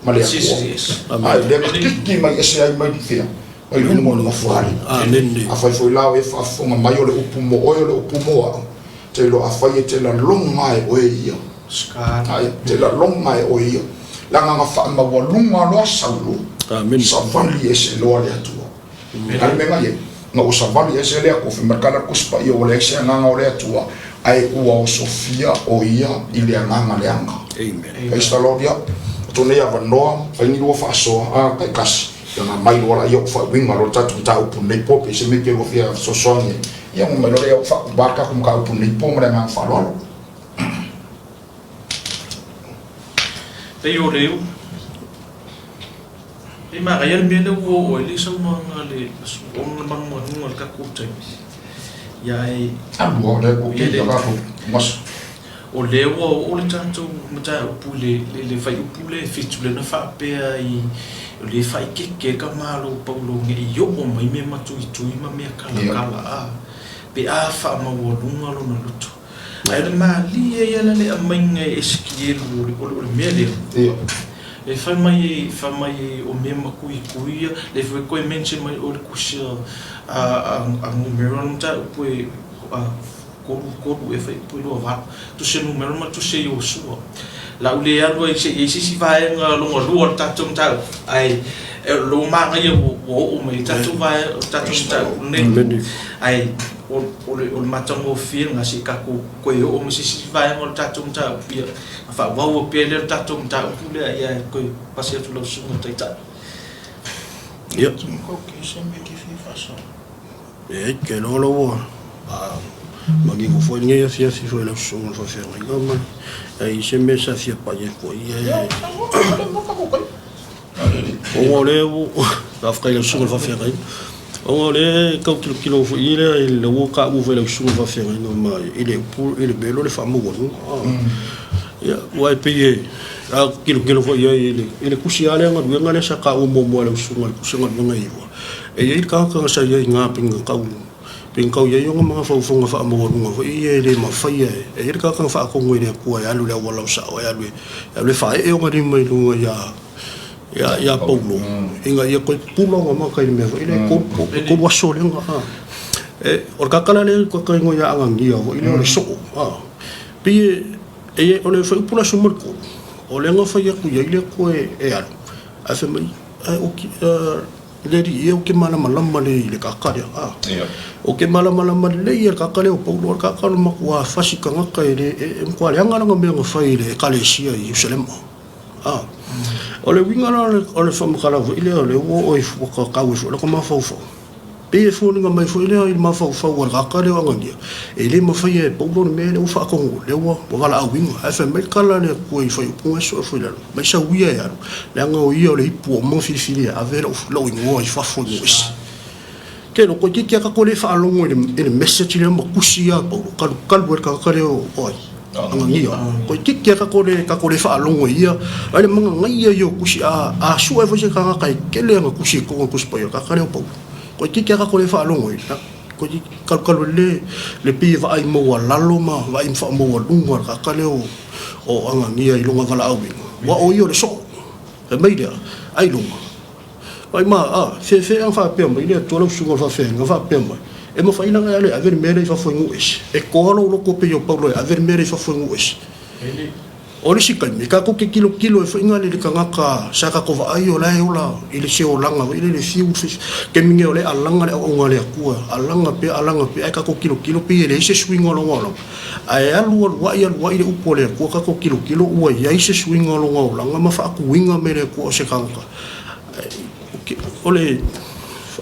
ma le Atua. Ae lea na kiki mai ese ai mai fea, mai luma o le nofoalii. Afai foi la o e faafofoga mai o le upu mo oe o le upu mo au, te iloa afai e te laloga e oe ia. Ae te laloga e oe ia. Leaga na faamaualuga loa Saulo, savali ese loa le Atua. A le mea na i ai? Na ua savali ese le Atua, fai mai le tala a le Tusi Paia, ua leai se agaga o le Atua, ae ua osofia o ia i le agaga leaga. Praise the Lord. Ia, o nei avanoa, fai ni lua faasoa, a, taitasi, ia na mai loa laia ou faauiga loa le tatou mataupu lenei po, pe se mea te lua fia fesoasoani ai, ia ona mai loa lea ou faauiga le tatou mataupu lenei po ma le agaga faaaloalo. Pei o le E manaia le mea lea ua oo ai le saunoaga a le ona manumanuga o le tatou taimi. Ia ae o lea ua oo le tatou mataupu i le fuaiupu lea e 7 lea na faapea ai o lea e faaeteete ai le tamaloa Paulo ne i oo mai mea matuitui ma mea kalakala a pe a faamaualuga lona loto. Ae o le malie ia la le aumaiga e Esikielu o le mea lea. E fai mai, fai mai o mea matuitui ia, lea foi e toe mention mai o le tusi a Numera le mataupu e 3, 3 ea fuaiupu e 2, 8. Tusi a Numera ma le tusi a Iosua. O le a ou le alu ai se i i ai se isi vaega lona lua o le tatou mataupu, ae o lea ua manaia ua oo mai i le tatou mataupu lenei. Ae o le matagofie lena se i tatou toe oo mai se isi vaega o le tatou mataupu, ia ona faaauau pea lea o le tatou mataupu lea, ia e toe pasi atu i lau Susuga i le Taitai. Ia. Leai, ou te iloa la ua manino foi lenei afiafi foi i lau Susuga i le Faafeagaiga ma leai se mea sa fia pai ai foi. Ona o lea ua... Faafetai i lau susuga i le faafeagaiga. Ona o lea e tau tilotilo foi i lea i le ua taua foi e lau susuga i le faafeagaiga ma i le upu i le mea lea o le faamaualuga. Ia, aua e pei e, a tilotilo foi i ai i le tusi lava lea galuega lea sa taua muamua e lau susuga i le tusi o galuega e 9, e i ai le tagata sa i ai i ina pei na tau pei na tau i ai ona mafaufauga faamaualuga foi ia e le mafaia e i ai le tagata na faatonu e le Atua e alu i le auala o sao e alu e alu e faaee ona lima i luga ia ia Paulo ina ia toe pupula ona mata i le mea foi lea e 3 aso lea na o le tagata la lea e ta igoa ia Anania foi lea o le soo pei e o le fuaiupu le aso 13 o lea na fai atu i ai le Atua e alu ae fai mai le alii e, ou te malamalama lelei i le tagata lea. Ou te malamalama lelei i le tagata lea o Paulo, o le tagata o le matua fasi tagata e le, e matua leaga lana mea na fai i le Ekalesia i Ierusalema. O le uiga la o le faamatalaga foi lea, o lea ua oo i ua tau ai foi lota mafaufau, pei e foliga mai foi lea i le mafaufau o le tagata lea o Anania, e le mafaia e Paulo le mea lea ua faatonu, lea ua valaauina. Ae fai mai le tala a le Atua i fuaiupu na e sue foi i lalo, mai sau ia e alu, leaga o ia o le ipu ua uma ona filifilia e ave lou igoa i fafo i nuu ese. Ke loko itiiti a tatou le faalogo i le message lea ma tusi ia a Paulo, kalukalu ai le tagata lea o ai? Anania. Ko itiiti a tatou le tatou le faalogo i ia, ai le magagaia ia o tusi a sue foi se tagata e tele ana tusi i totonu o le Tusi Paia, o le tagata lea o Paulo. Ko itiiti a tatou le faalogo i kalukalu ai le le pei e vaai maualalo ma vaai faamaualuga le tagata lea o Anania i lona valaauina, aua o ia o le soo. Fai mai lea, ailoga. Fai ma, a, fefe a faapea mai le Atua lau susuga i le faafeagaiga faapea mai, e mafai la ona e alu e ave le mea lea i fafo i nuu ese. E toa lou loto pei o Paulo e ave le mea lea i fafo i nuu ese. O le isi taimi, tatou te tilotilo ai foi na le tagata sa tatou vaai o la e ola i le se olaga foi lele fiu taimi nei o lea e alaga le auauna a le Atua, alaga pea, alaga pea, ae tatou tilotilo pei e leai se suiga o lona olaga. Ae alu alu ai alu ai le upu a le Atua tatou tilotilo ua i ai se suiga o lona olaga ma faatuina mai e le Atua o se tagata. O le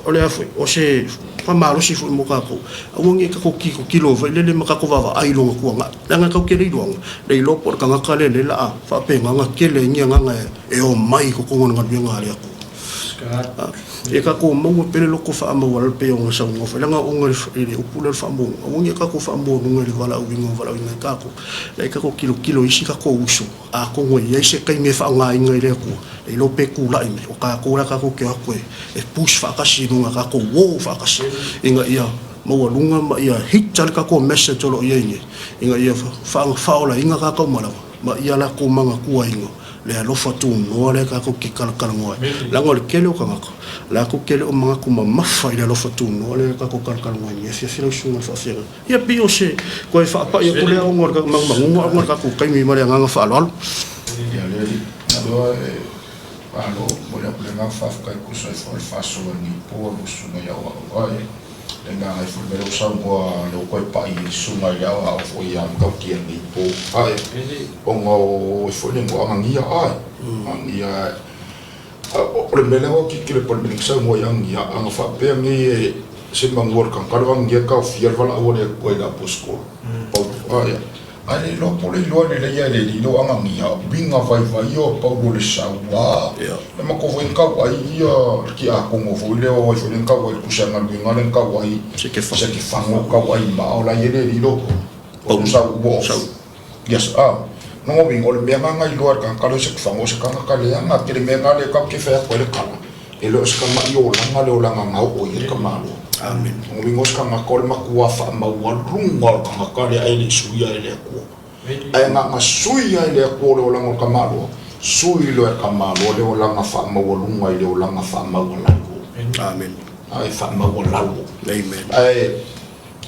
o le a foi, o se faamalosi foi mo tatou, aua ne i tatou tilotilo foi lele ma tatou vaavaai i lona tuanai. Leaga tatou te le iloaina, le iloa po o le tagata lea lea o le a faapena ona tele ai ni agaga e omai i totonu o le galuega a le Atua. Ia tatou maua pea le loto faamaualalo pei ona saunoa foi, leaga o le upu lea o le faamuamua, aua ne i tatou faamualuga i le valaauina o valaauina ai tatou, la e tatou tilotilo i isi tatou uso, atonu e i ai se taimi e faaaogaina i le Atua, le iloa pe tulai mai, o tatou la tatou te o atu e push faatasi i luga, tatou o faatasi ina ia maualuga ma ia hit le tatou message o lo o i ai nei, ina ia faaolaina tatou uma lava ma ia latou manatuaina le alofa tunoa lea tatou te talatalanoa ai. Leaga o le tele o tagata, latou te le o manatu mamafa i le alofa tunoa lea tatou talatalanoa ai nei afiafi lau susuga i le faafeagaiga. Ia pei o se toe faapai atu lea ona o le manumanuga ona o le tatou taimi ma le agaga faaaloalo. Ia le alii, aloa e malo, momoli atu le agaga faafetai e tusa ai foi o le faasoa i lenei po a lau susuga i aoao ai le agaga ai foi le mea lea ua saunoa lea ua toe pai i le susuga i le aoao foi ia Matautia i lenei po ae ona o foi le igoa Agagia ae Agagia O le mea lea ua tilotilo i le mea na saunoa ai Agia, ana faapea nei e se manu o le tagata lea o Agia e taofia le valaau a le Atua i le aposetolo Paulo. Ae ae le iloa po o le iloa lelei ae le iloa o Anania uiga vaivai ia o Paulo i le saua. E matou foi na tau ai ia le tiakono foi lea o ai foi lea na tau ai le tusi galuega lea na tau ai Setefano tau ai ma o la e le iloa Paulo sau ua off. Yes, a. Lona uiga, o le mea lena na iloa e le tagata lea o Setefano, o se tagata leaga tele mea lena lea tatou te fai atu ai le tala, e le o se tama'i olaga le olaga na oo i ai le tamaloa. Amen. Lona uiga, o se tagata o le matua faamaualuga o le tagata lea ae le i suia e le Atua. Ae na ona sui lava e le Atua o le olaga o le tamaloa, sui loa e le tamaloa le olaga faamaualuga i le olaga faamaualalo. Amen. Ae faamaualalo. Amen. Ae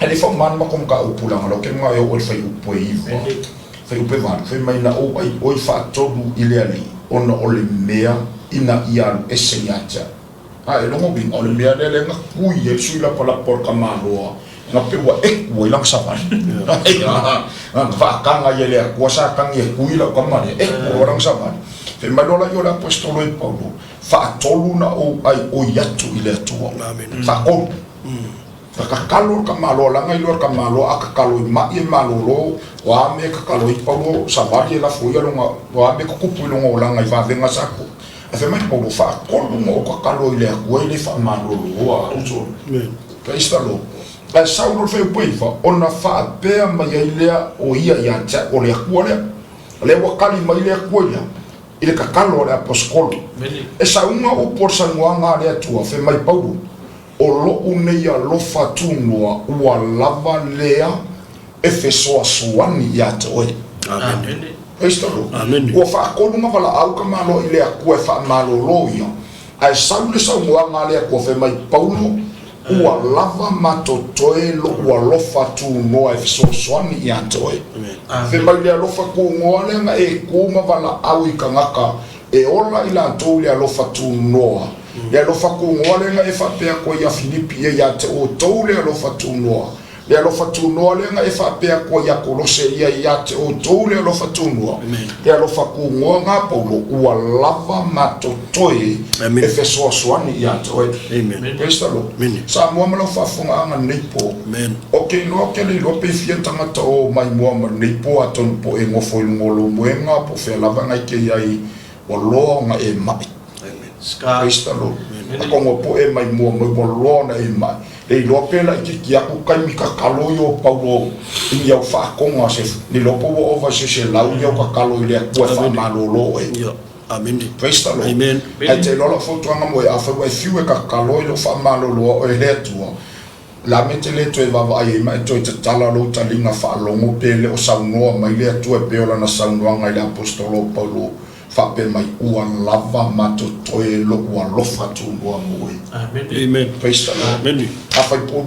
E le faaaoga le matou mataupu leaga o lea ou te manao e oo i le fuaiupu e 9, fuaiupu e 8, fai mai na ou ai oe faatolu i le Alii ona o le mea ina ia alu ese ia te au. A e logo uiga o le mea lea lea na kui ai le sui lapalapa o le tamaloa na pei ua eku ai lana savali. Na faataga ia e le Atua Satani e kui lau tama lea, eku loa lana savali. Fai mai loa laia o le aposetolo e Paulo, faatolu na ou ai oi atu i le Atua. Faatolu. Na tatalo le tamaloa leaga iloa le tamaloa a tatalo i ma'i e malolo, o a mea e tatalo ai Paulo savali e lafo ia lona, o a mea e tutupu i lona olaga i vavega sa Ae fai mai Paulo, Faatolu ona ou tatalo i le Atua e le faamaloloa au solo. Praise the Lord. Ae sau loa le fuaiupu e 9, ona faapea mai ai lea o ia ia te au, o le Atua lea. O lea ua tali mai le Atua ia i le tatalo a le Aposetolo. E sauga upu o le saunoaga a le Atua, fai mai Paulo, O lou nei alofa tunoa ua lava lea e fesoasoani ia te oe. Amene. Praise the Lord. Amene. Ua faatolu na valaau ka Malo i le Atua e faamalolo ia, ae sau le saunoaga a le Atua fai mai, Paulo, ua lava ma totoe lou alofa tunoa e fesoasoani ia te oe. Fai mai le alofa tunoa lea na e tu ma valaau i tagata E ola i latou le alofa tunoa. Le alofa tunoa lea na e faapea atu ai ia Filipi ia ia te outou le alofa tunoa. Le alofa tunoa lea na e faapea atu ai ia Kolose ia ia te outou le alofa tunoa. Le alofa tunoa na Paulo ua lava ma totoe e fesoasoani ia te oe. Praise the Lord. Samoa ma lau faafofogaaga lenei po. Ou te iloa ou te le iloa pe fia tagata o mai mua ma lenei po atonu po e nofo i luga o lou moega po o fea lava na ike i ai ua loa ona e ma'i. Praise the Lord. Atonu o po e mai mua mai ua loa ona e ma'i. Le iloa pe laitiiti atu taimi tatalo ia o Paulo i ni au faatoga se le iloa po ua ova i se 100 ni au tatalo i le Atua e faamalolo oe. Praise the Lord. Ae te iloa lau fautuaga mo e afai ua e fiu e tatalo i lou faamalolo a oe e le Atua, La me te le toe vaavaai ai ma e toe tatala lou taliga faalogo pe le o saunoa mai le Atua e pei o lana saunoaga i le Aposetolo o Paulo faapea mai, Ua lava ma totoe lou alofa tunoa mo oe. Amen. Praise the Lord. Amen. Afai po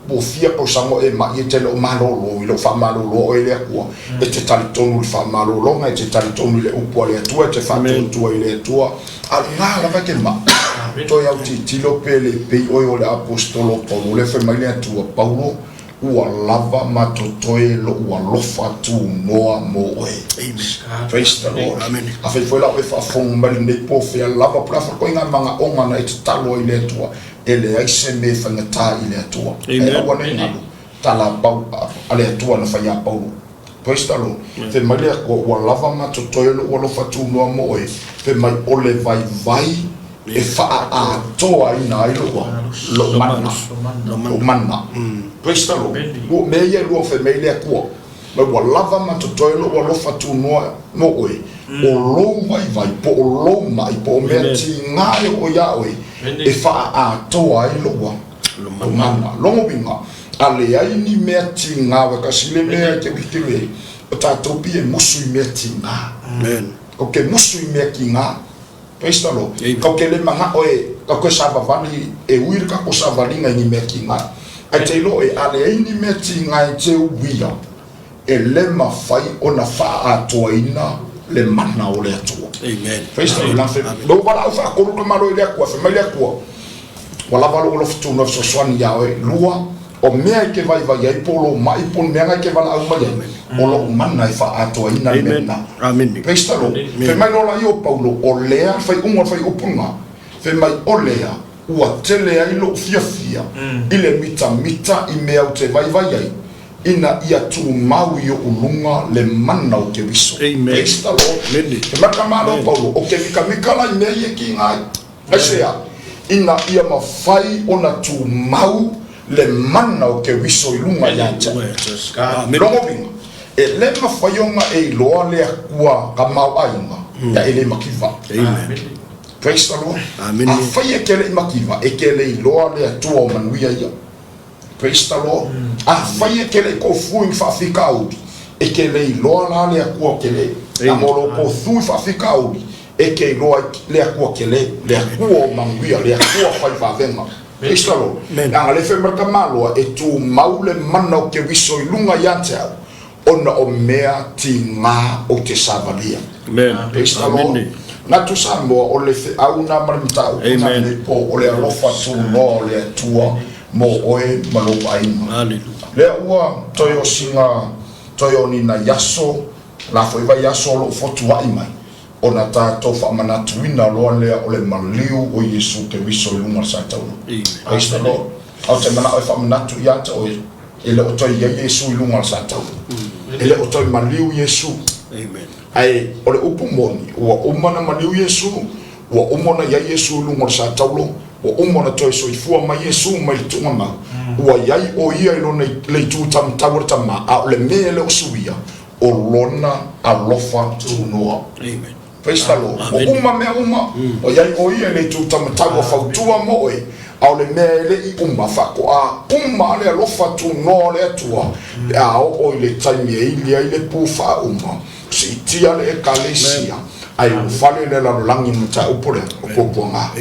ua fia tausaga o e ma'i e te le o malolo i lou faamalolo oe e le Atua, e te talitonu i le faamalologa, e te talitonu i le upu a le Atua, e te faatuatua i le Atua, A o lena lava e te maʻi. Toe autilotilo pe le pei oe o le Aposetolo o Paulo, lea fai mai le Atua, Paulo, ua lava ma totoe lou alofa tunoa mo oe. Praise the Lord. Afai foi la o e faafofoga mai lenei po fea lava, po o le a foi ituaiga manaoga na e tatalo ai i le Atua, e leai se mea e faigata i le Atua. Ae aua ne i galo, tala a le Atua na fai ia Paulo. Praise the Lord. Fai mai le Atua, ua lava ma totoe lou alofa tunoa mo oe, fai mai o le vaivai e faaatoaina ai lou mana. Lou mana. Praise the Lord. Ua mea ia e lua fai mai le Atua, mai ua lava ma totoe lou alofa tunoa mo oe, o lou vaivai, po o lou mai, po o mea tiga e oo iā oe, e faaatoa ai lou mana. Lona uiga, A leai ni mea tigā ua kasi le mea e te ulikele ai, o tatou pei e musu i mea tigā. Amen. Kau ke musu i mea tigā. Praise the Lord. Amen. Kau ke le manao e, kau ke savavali, e ui le kakou savaliga i ni mea tigā. Ae te iloa oe, a leai ni mea tigā e te uia, e le mafai ona faaatoaina le mana o le Atua. Amen. Praise the Lord. Amen. Lou valaau faatolu ka malo i le Atua, fai mai le Atua, Ua lava lou alofa tunoa e fesoasoani iā oe. Lua, o mea e te vaivai ai po o lou maʻi po o ni mea na e te valaau mai ai, o lou mana e faaatoaina le mea lena. Amen. Praise the Lord. Fai mai loa laia o Paulo, o lea, le faaiuga o le faaiupuga, fai mai, o lea, ua tele ai lou fiafia i le mitamita i mea ou te vaivai ai, ina ia tumau i oʻu luga le mana o Keriso. Amen. Praise the Lord. Amen. Fai mai le tamaloa o Paulo, o ke mikamika la i mea ia e kiga ai. Aisea? Ina ia mafai ona tumau le mana o Keriso i luga ia te au. Amen. Lona uiga, e le mafai ona e iloa le Atua ka maoaiga, ia e le makiva. Amen. Praise the Lord. Amen. Afai e ke le i makiva, e ke le iloa le Atua o manuia ia. Praise the Lord. Afai e ke le i kofu i ni faafitauli, e ke le iloa la le Atua kele. A mo lo kofu i faafitauli, e ke iloa i le Atua kele, le Atua o manuia, le Atua fai vavega. Praise the Lord. Leaga le fai mai le tamaloa, e tumau le mana o Keriso i luga ia te au, ona o mea tiga ou te savalia. Amen. Praise the Lord. Amen. Natu Samoa, o le feau na ma le mataupu na Amen. lenei po, o le alofa tunoa o le Atua mo oe ma lou aiga. Hallelujah. Lea ua toe o sina toe o ni nai aso, la foi vaiaso o lou fotuaʻi mai, ona tatou faamanatuina loa lea o le maliu o Iesu Keriso i luga o le saitaula. Amen. Praise the Lord. A ou te manao e faamanatu ia te oe, e le o toe i ai Iesu i luga o le saitaula. E le o toe maliu Iesu. Amen. Ae o le upu moni, ua uma ona maliu Iesu, Ua uma ona i ai Iesu i luga o le sataulo, ua uma ona toe soifua mai Iesu mai le tuugamau, ua i ai o Ia i lona le itu taumatau o le Tama, a o le mea e le o suia, o Lona alofa tunoa. Praise the Lord. Ua uma mea uma, ua i ai o Ia i le itu taumatau ua fautua mo oe, a o le mea e le i uma, faatoa uma le alofa tunoa o le Atua pe a oo i le taimi e ili ai le pu faauma. Siitia le Ekalesia, ae ulufale le lalolagi i le mataupu lea o puapuaga.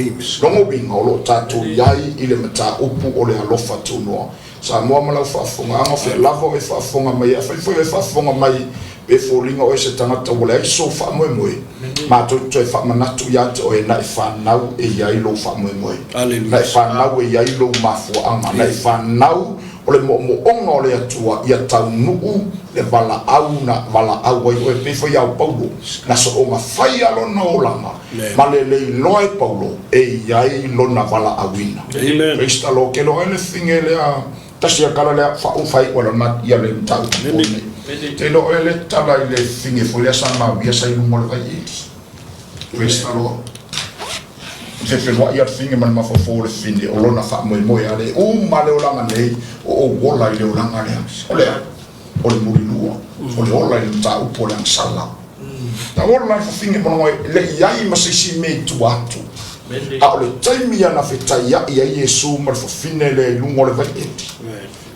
Lona uiga o lo o tatou i ai i le mataupu o le alofa tunoa. Samoa ma lau faafofogaaga, o fea lava o e faafofoga mai ai, afai foi o e faafofoga mai pe foliga oe se tagata ua leai sou faamoemoe, matou te toe faamanatu ia te oe na e fanau e i ai lou faamoemoe, na e fanau e i ai lou mafuaaga, na e fanau O le moomooga o le Atua ia taunuu le valaau na valaau ai oe, pei foi ia o Paulo, na soonga faia lona olaga, ma le leiloa e Paulo e i ai lona valaauina. Praise the Lord. Ke loa le fine lea, tasi a tala lea faau fai ua lona ia le mataupu po nei. Te loa le tala i le fine foi lea sa mawia sa i luga o le vai ili. Praise the Lord. Fefeloai a le fine ma le mafaufau o le fine o lona faamoemoe a le uma le olaga nei o ou ola i le olaga lea. O le a? O le mulilua, o le ola i le mataupu o le agasala. Na ola le fafine ma lona e le i ai ma se isi mea i tua atu. A o le taimi ia na fetaiai ai Iesu ma le fafine lea i luga o le vaieli,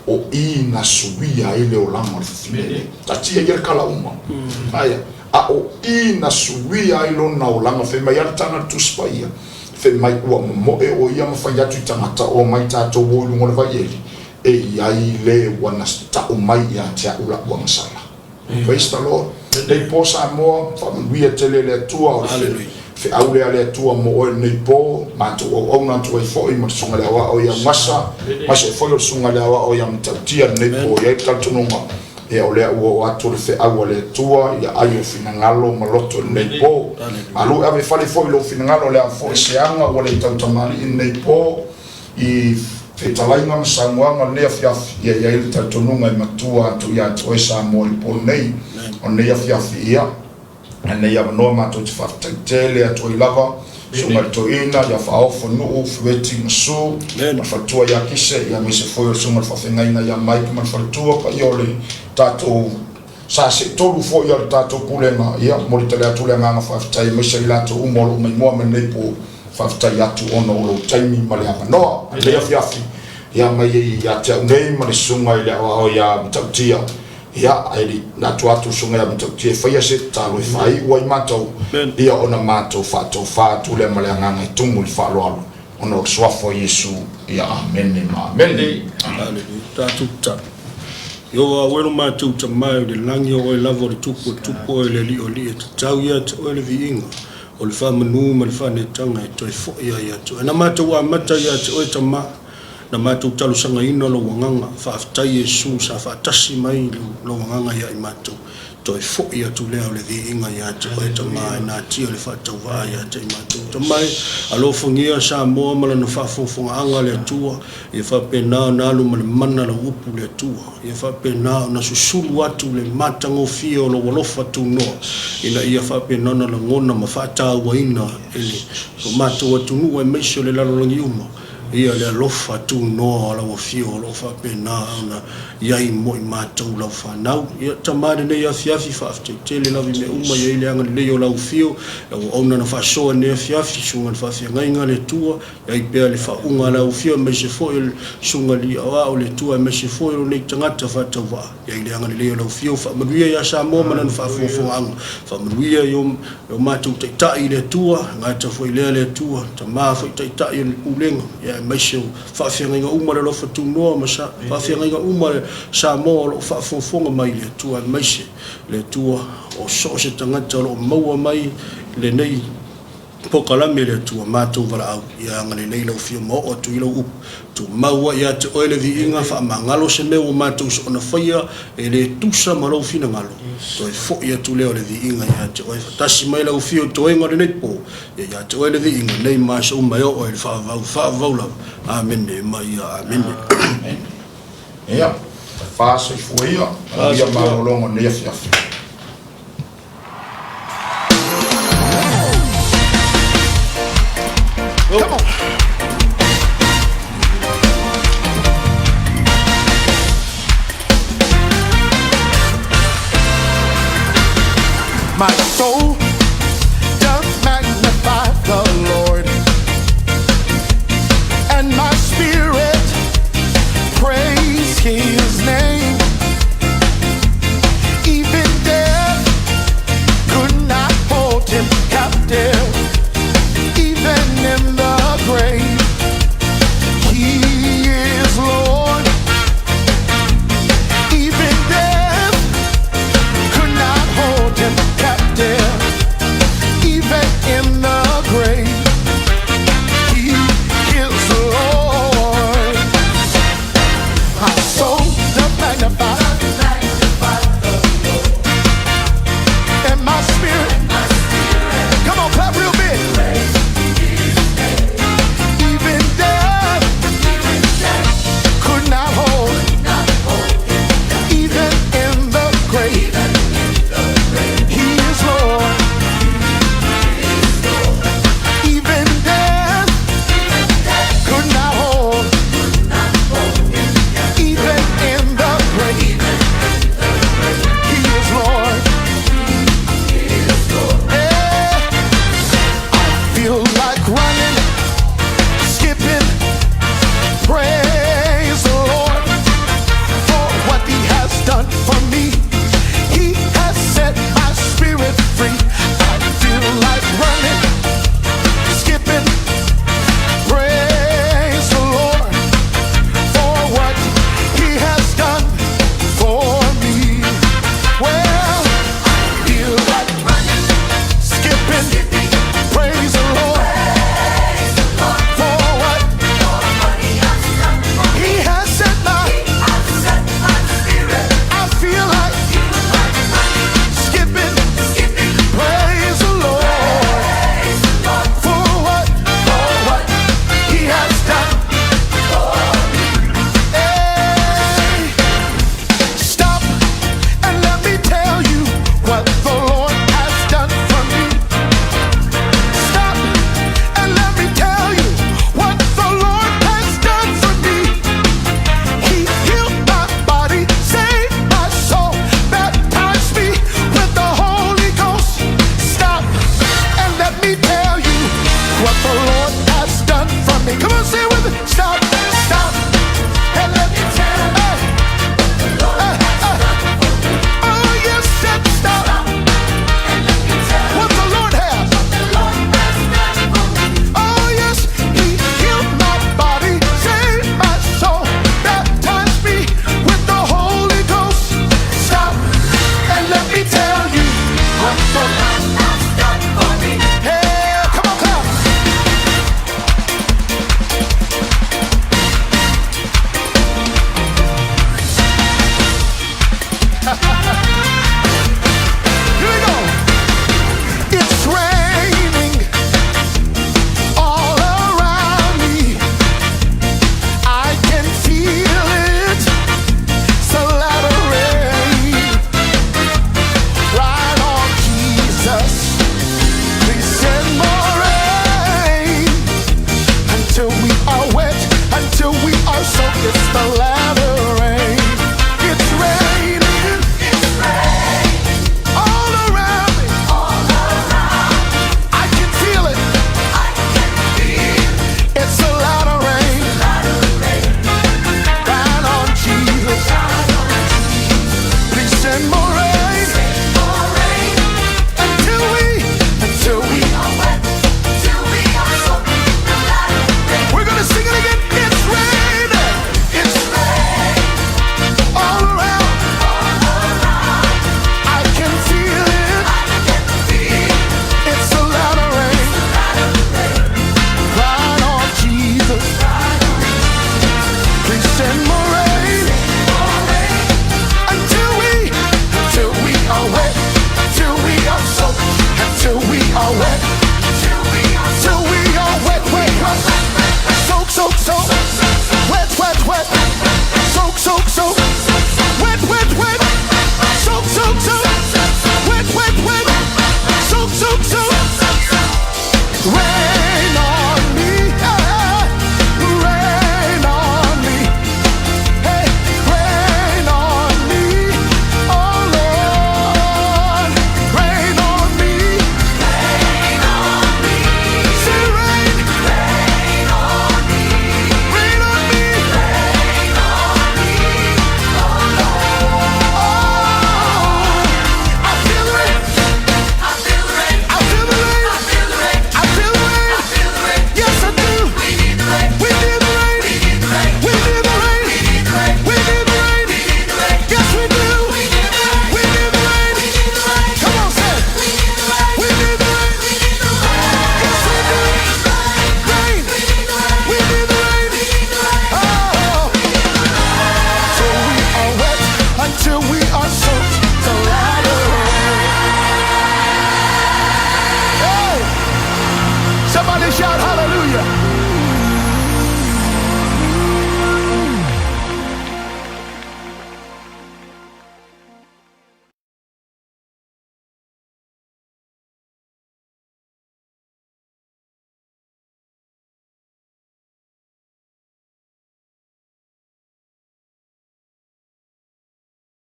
o i na suia ai le olaga o le fafine lea. Taatia ia le kala uma. Aia. A o i na suia ai lona olaga, fai mai a le tala a le Tusi Paia, fai mai ua momoe o ia ma fai atu i tagata, Omai tatou o i luga o le vaieli, e i ai le ua na ta'u mai ia te a'u la'u agasala. Praise the Lord. Lenei po Samoa, faamanuia tele le Atua, o le feau lea a le Atua mo oe lenei po, matou auauna atu ai foi ma le Susuga i le Aoao ia Gasa, aemaise ai foi o le Susuga i le Aoao ia Matautia lenei po, e i ai le talitonuga, Ia o lea ua oo atu le feau a le Atua i aai o finagalo ma loto i lenei po. Alu e ave fale foi lou finagalo le a foi se aga ua le tautamalii i lenei po i fetalaiga ma saunoaga o lenei afiafi. Ia i ai le talitonuga e matua atu ia te oe Samoa i le po lenei. O lenei afiafi ia lenei avanoa matou te faafetai tele atu ai lava Susuga i le Toeaina ia Faaofo Nuu Fueti ma Su ma le faletua ia Kise ia aemaise foi o le Susuga i le Faafeagaiga ia Mike ma le faletua paia o le tatou sa seetolu foi a le tatou Pulega ia momoli tele atu le agaga faafetai aemaise i latou uma o lo o maimoa mai lenei po faafetai atu ona o lou taimi ma le avanoa lenei afiafi ia mai ia te au nei ma le Susuga i le Aoao ia Matautia Ia, ae le i atu atu susuga ia Matautia e faia se tatalo e faaiu ai matou, ia ona matou faatofa atu lea ma le agaga e tumu i le faaaloalo, ona o le Suafa o Iesu, ia Amene ma Amene. Aleluia. Tatou tatalo. Ieova auē lo matou Tama e o le lagi, o Oe lava o le Tupu o tupu, Oe le Alii o alii, e tatau ia te Oe le viiga o le faamanu ma le faaneetaga e toe foi ai ia te Oe. Na matou amata ia te Oe Tama, Na matou talosagaina lou agaga, faafetai Iesu sa faatasi mai lou agaga ia i matou, toe foi atu lea o le viiga ia te oe Tama e natia le faatauvaa ia te i matou. Tama e, alofagia Samoa ma lana faafogafogaaga le Atua, ia faapena ona alu ma le mana lau upu le Atua, ia faapena ona susulu atu le matagofie o lou alofa tunoa ina ia faapena ona lagona ma faatauaina e le matou atunuu aemaise o le lalolagi uma. Ia le alofa tunoa o lau Afio o lo o faapena ona i ai mo i matou lau fanau. Ia tama lenei afiafi, faafetai tele lava i mea uma, i ai le agalelei o lau Afio, lau auauna na faasoa i lenei afiafi, susuga i le faafeagaiga a le Atua, i ai pea le faauuga a lau Afio aemaise foi o le susuga i le Alii Aoao o le Atua aemaise foi o lenei tagata faatauvaa. I ai le agalelei o lau Afio, faamanuia ia Samoa ma lana faafogafogaaga, faamanuia i o matou taitai i le Atua, e gata foi lea le Atua, Tama foi taitai o le Pulega, ia aemaise o faafeagaiga uma le alofa tunoa ma faafeagaiga uma le Samoa o lo o faafogafoga mai i le Atua, aemaise le Atua o so o se tagata o lo o maua mai lenei polokalame le Atua, matou valaau, ia agalelei lau Afio ma oo atu i lau upu. Tumau ai ia te oe le viiga, faamagalo se mea ua matou soona faia e le tusa ma lou finagalo. Toe foi atu lea o le viiga ia te oe. Faatasi mai lau Afio i toega o lenei po, ia ia te oe le viiga, nei ma aso uma e oo ai le faavavau, faavavau lava. Amene ma ia amene. Ia, fa soifua ia, manuia malologa o lenei afiafi.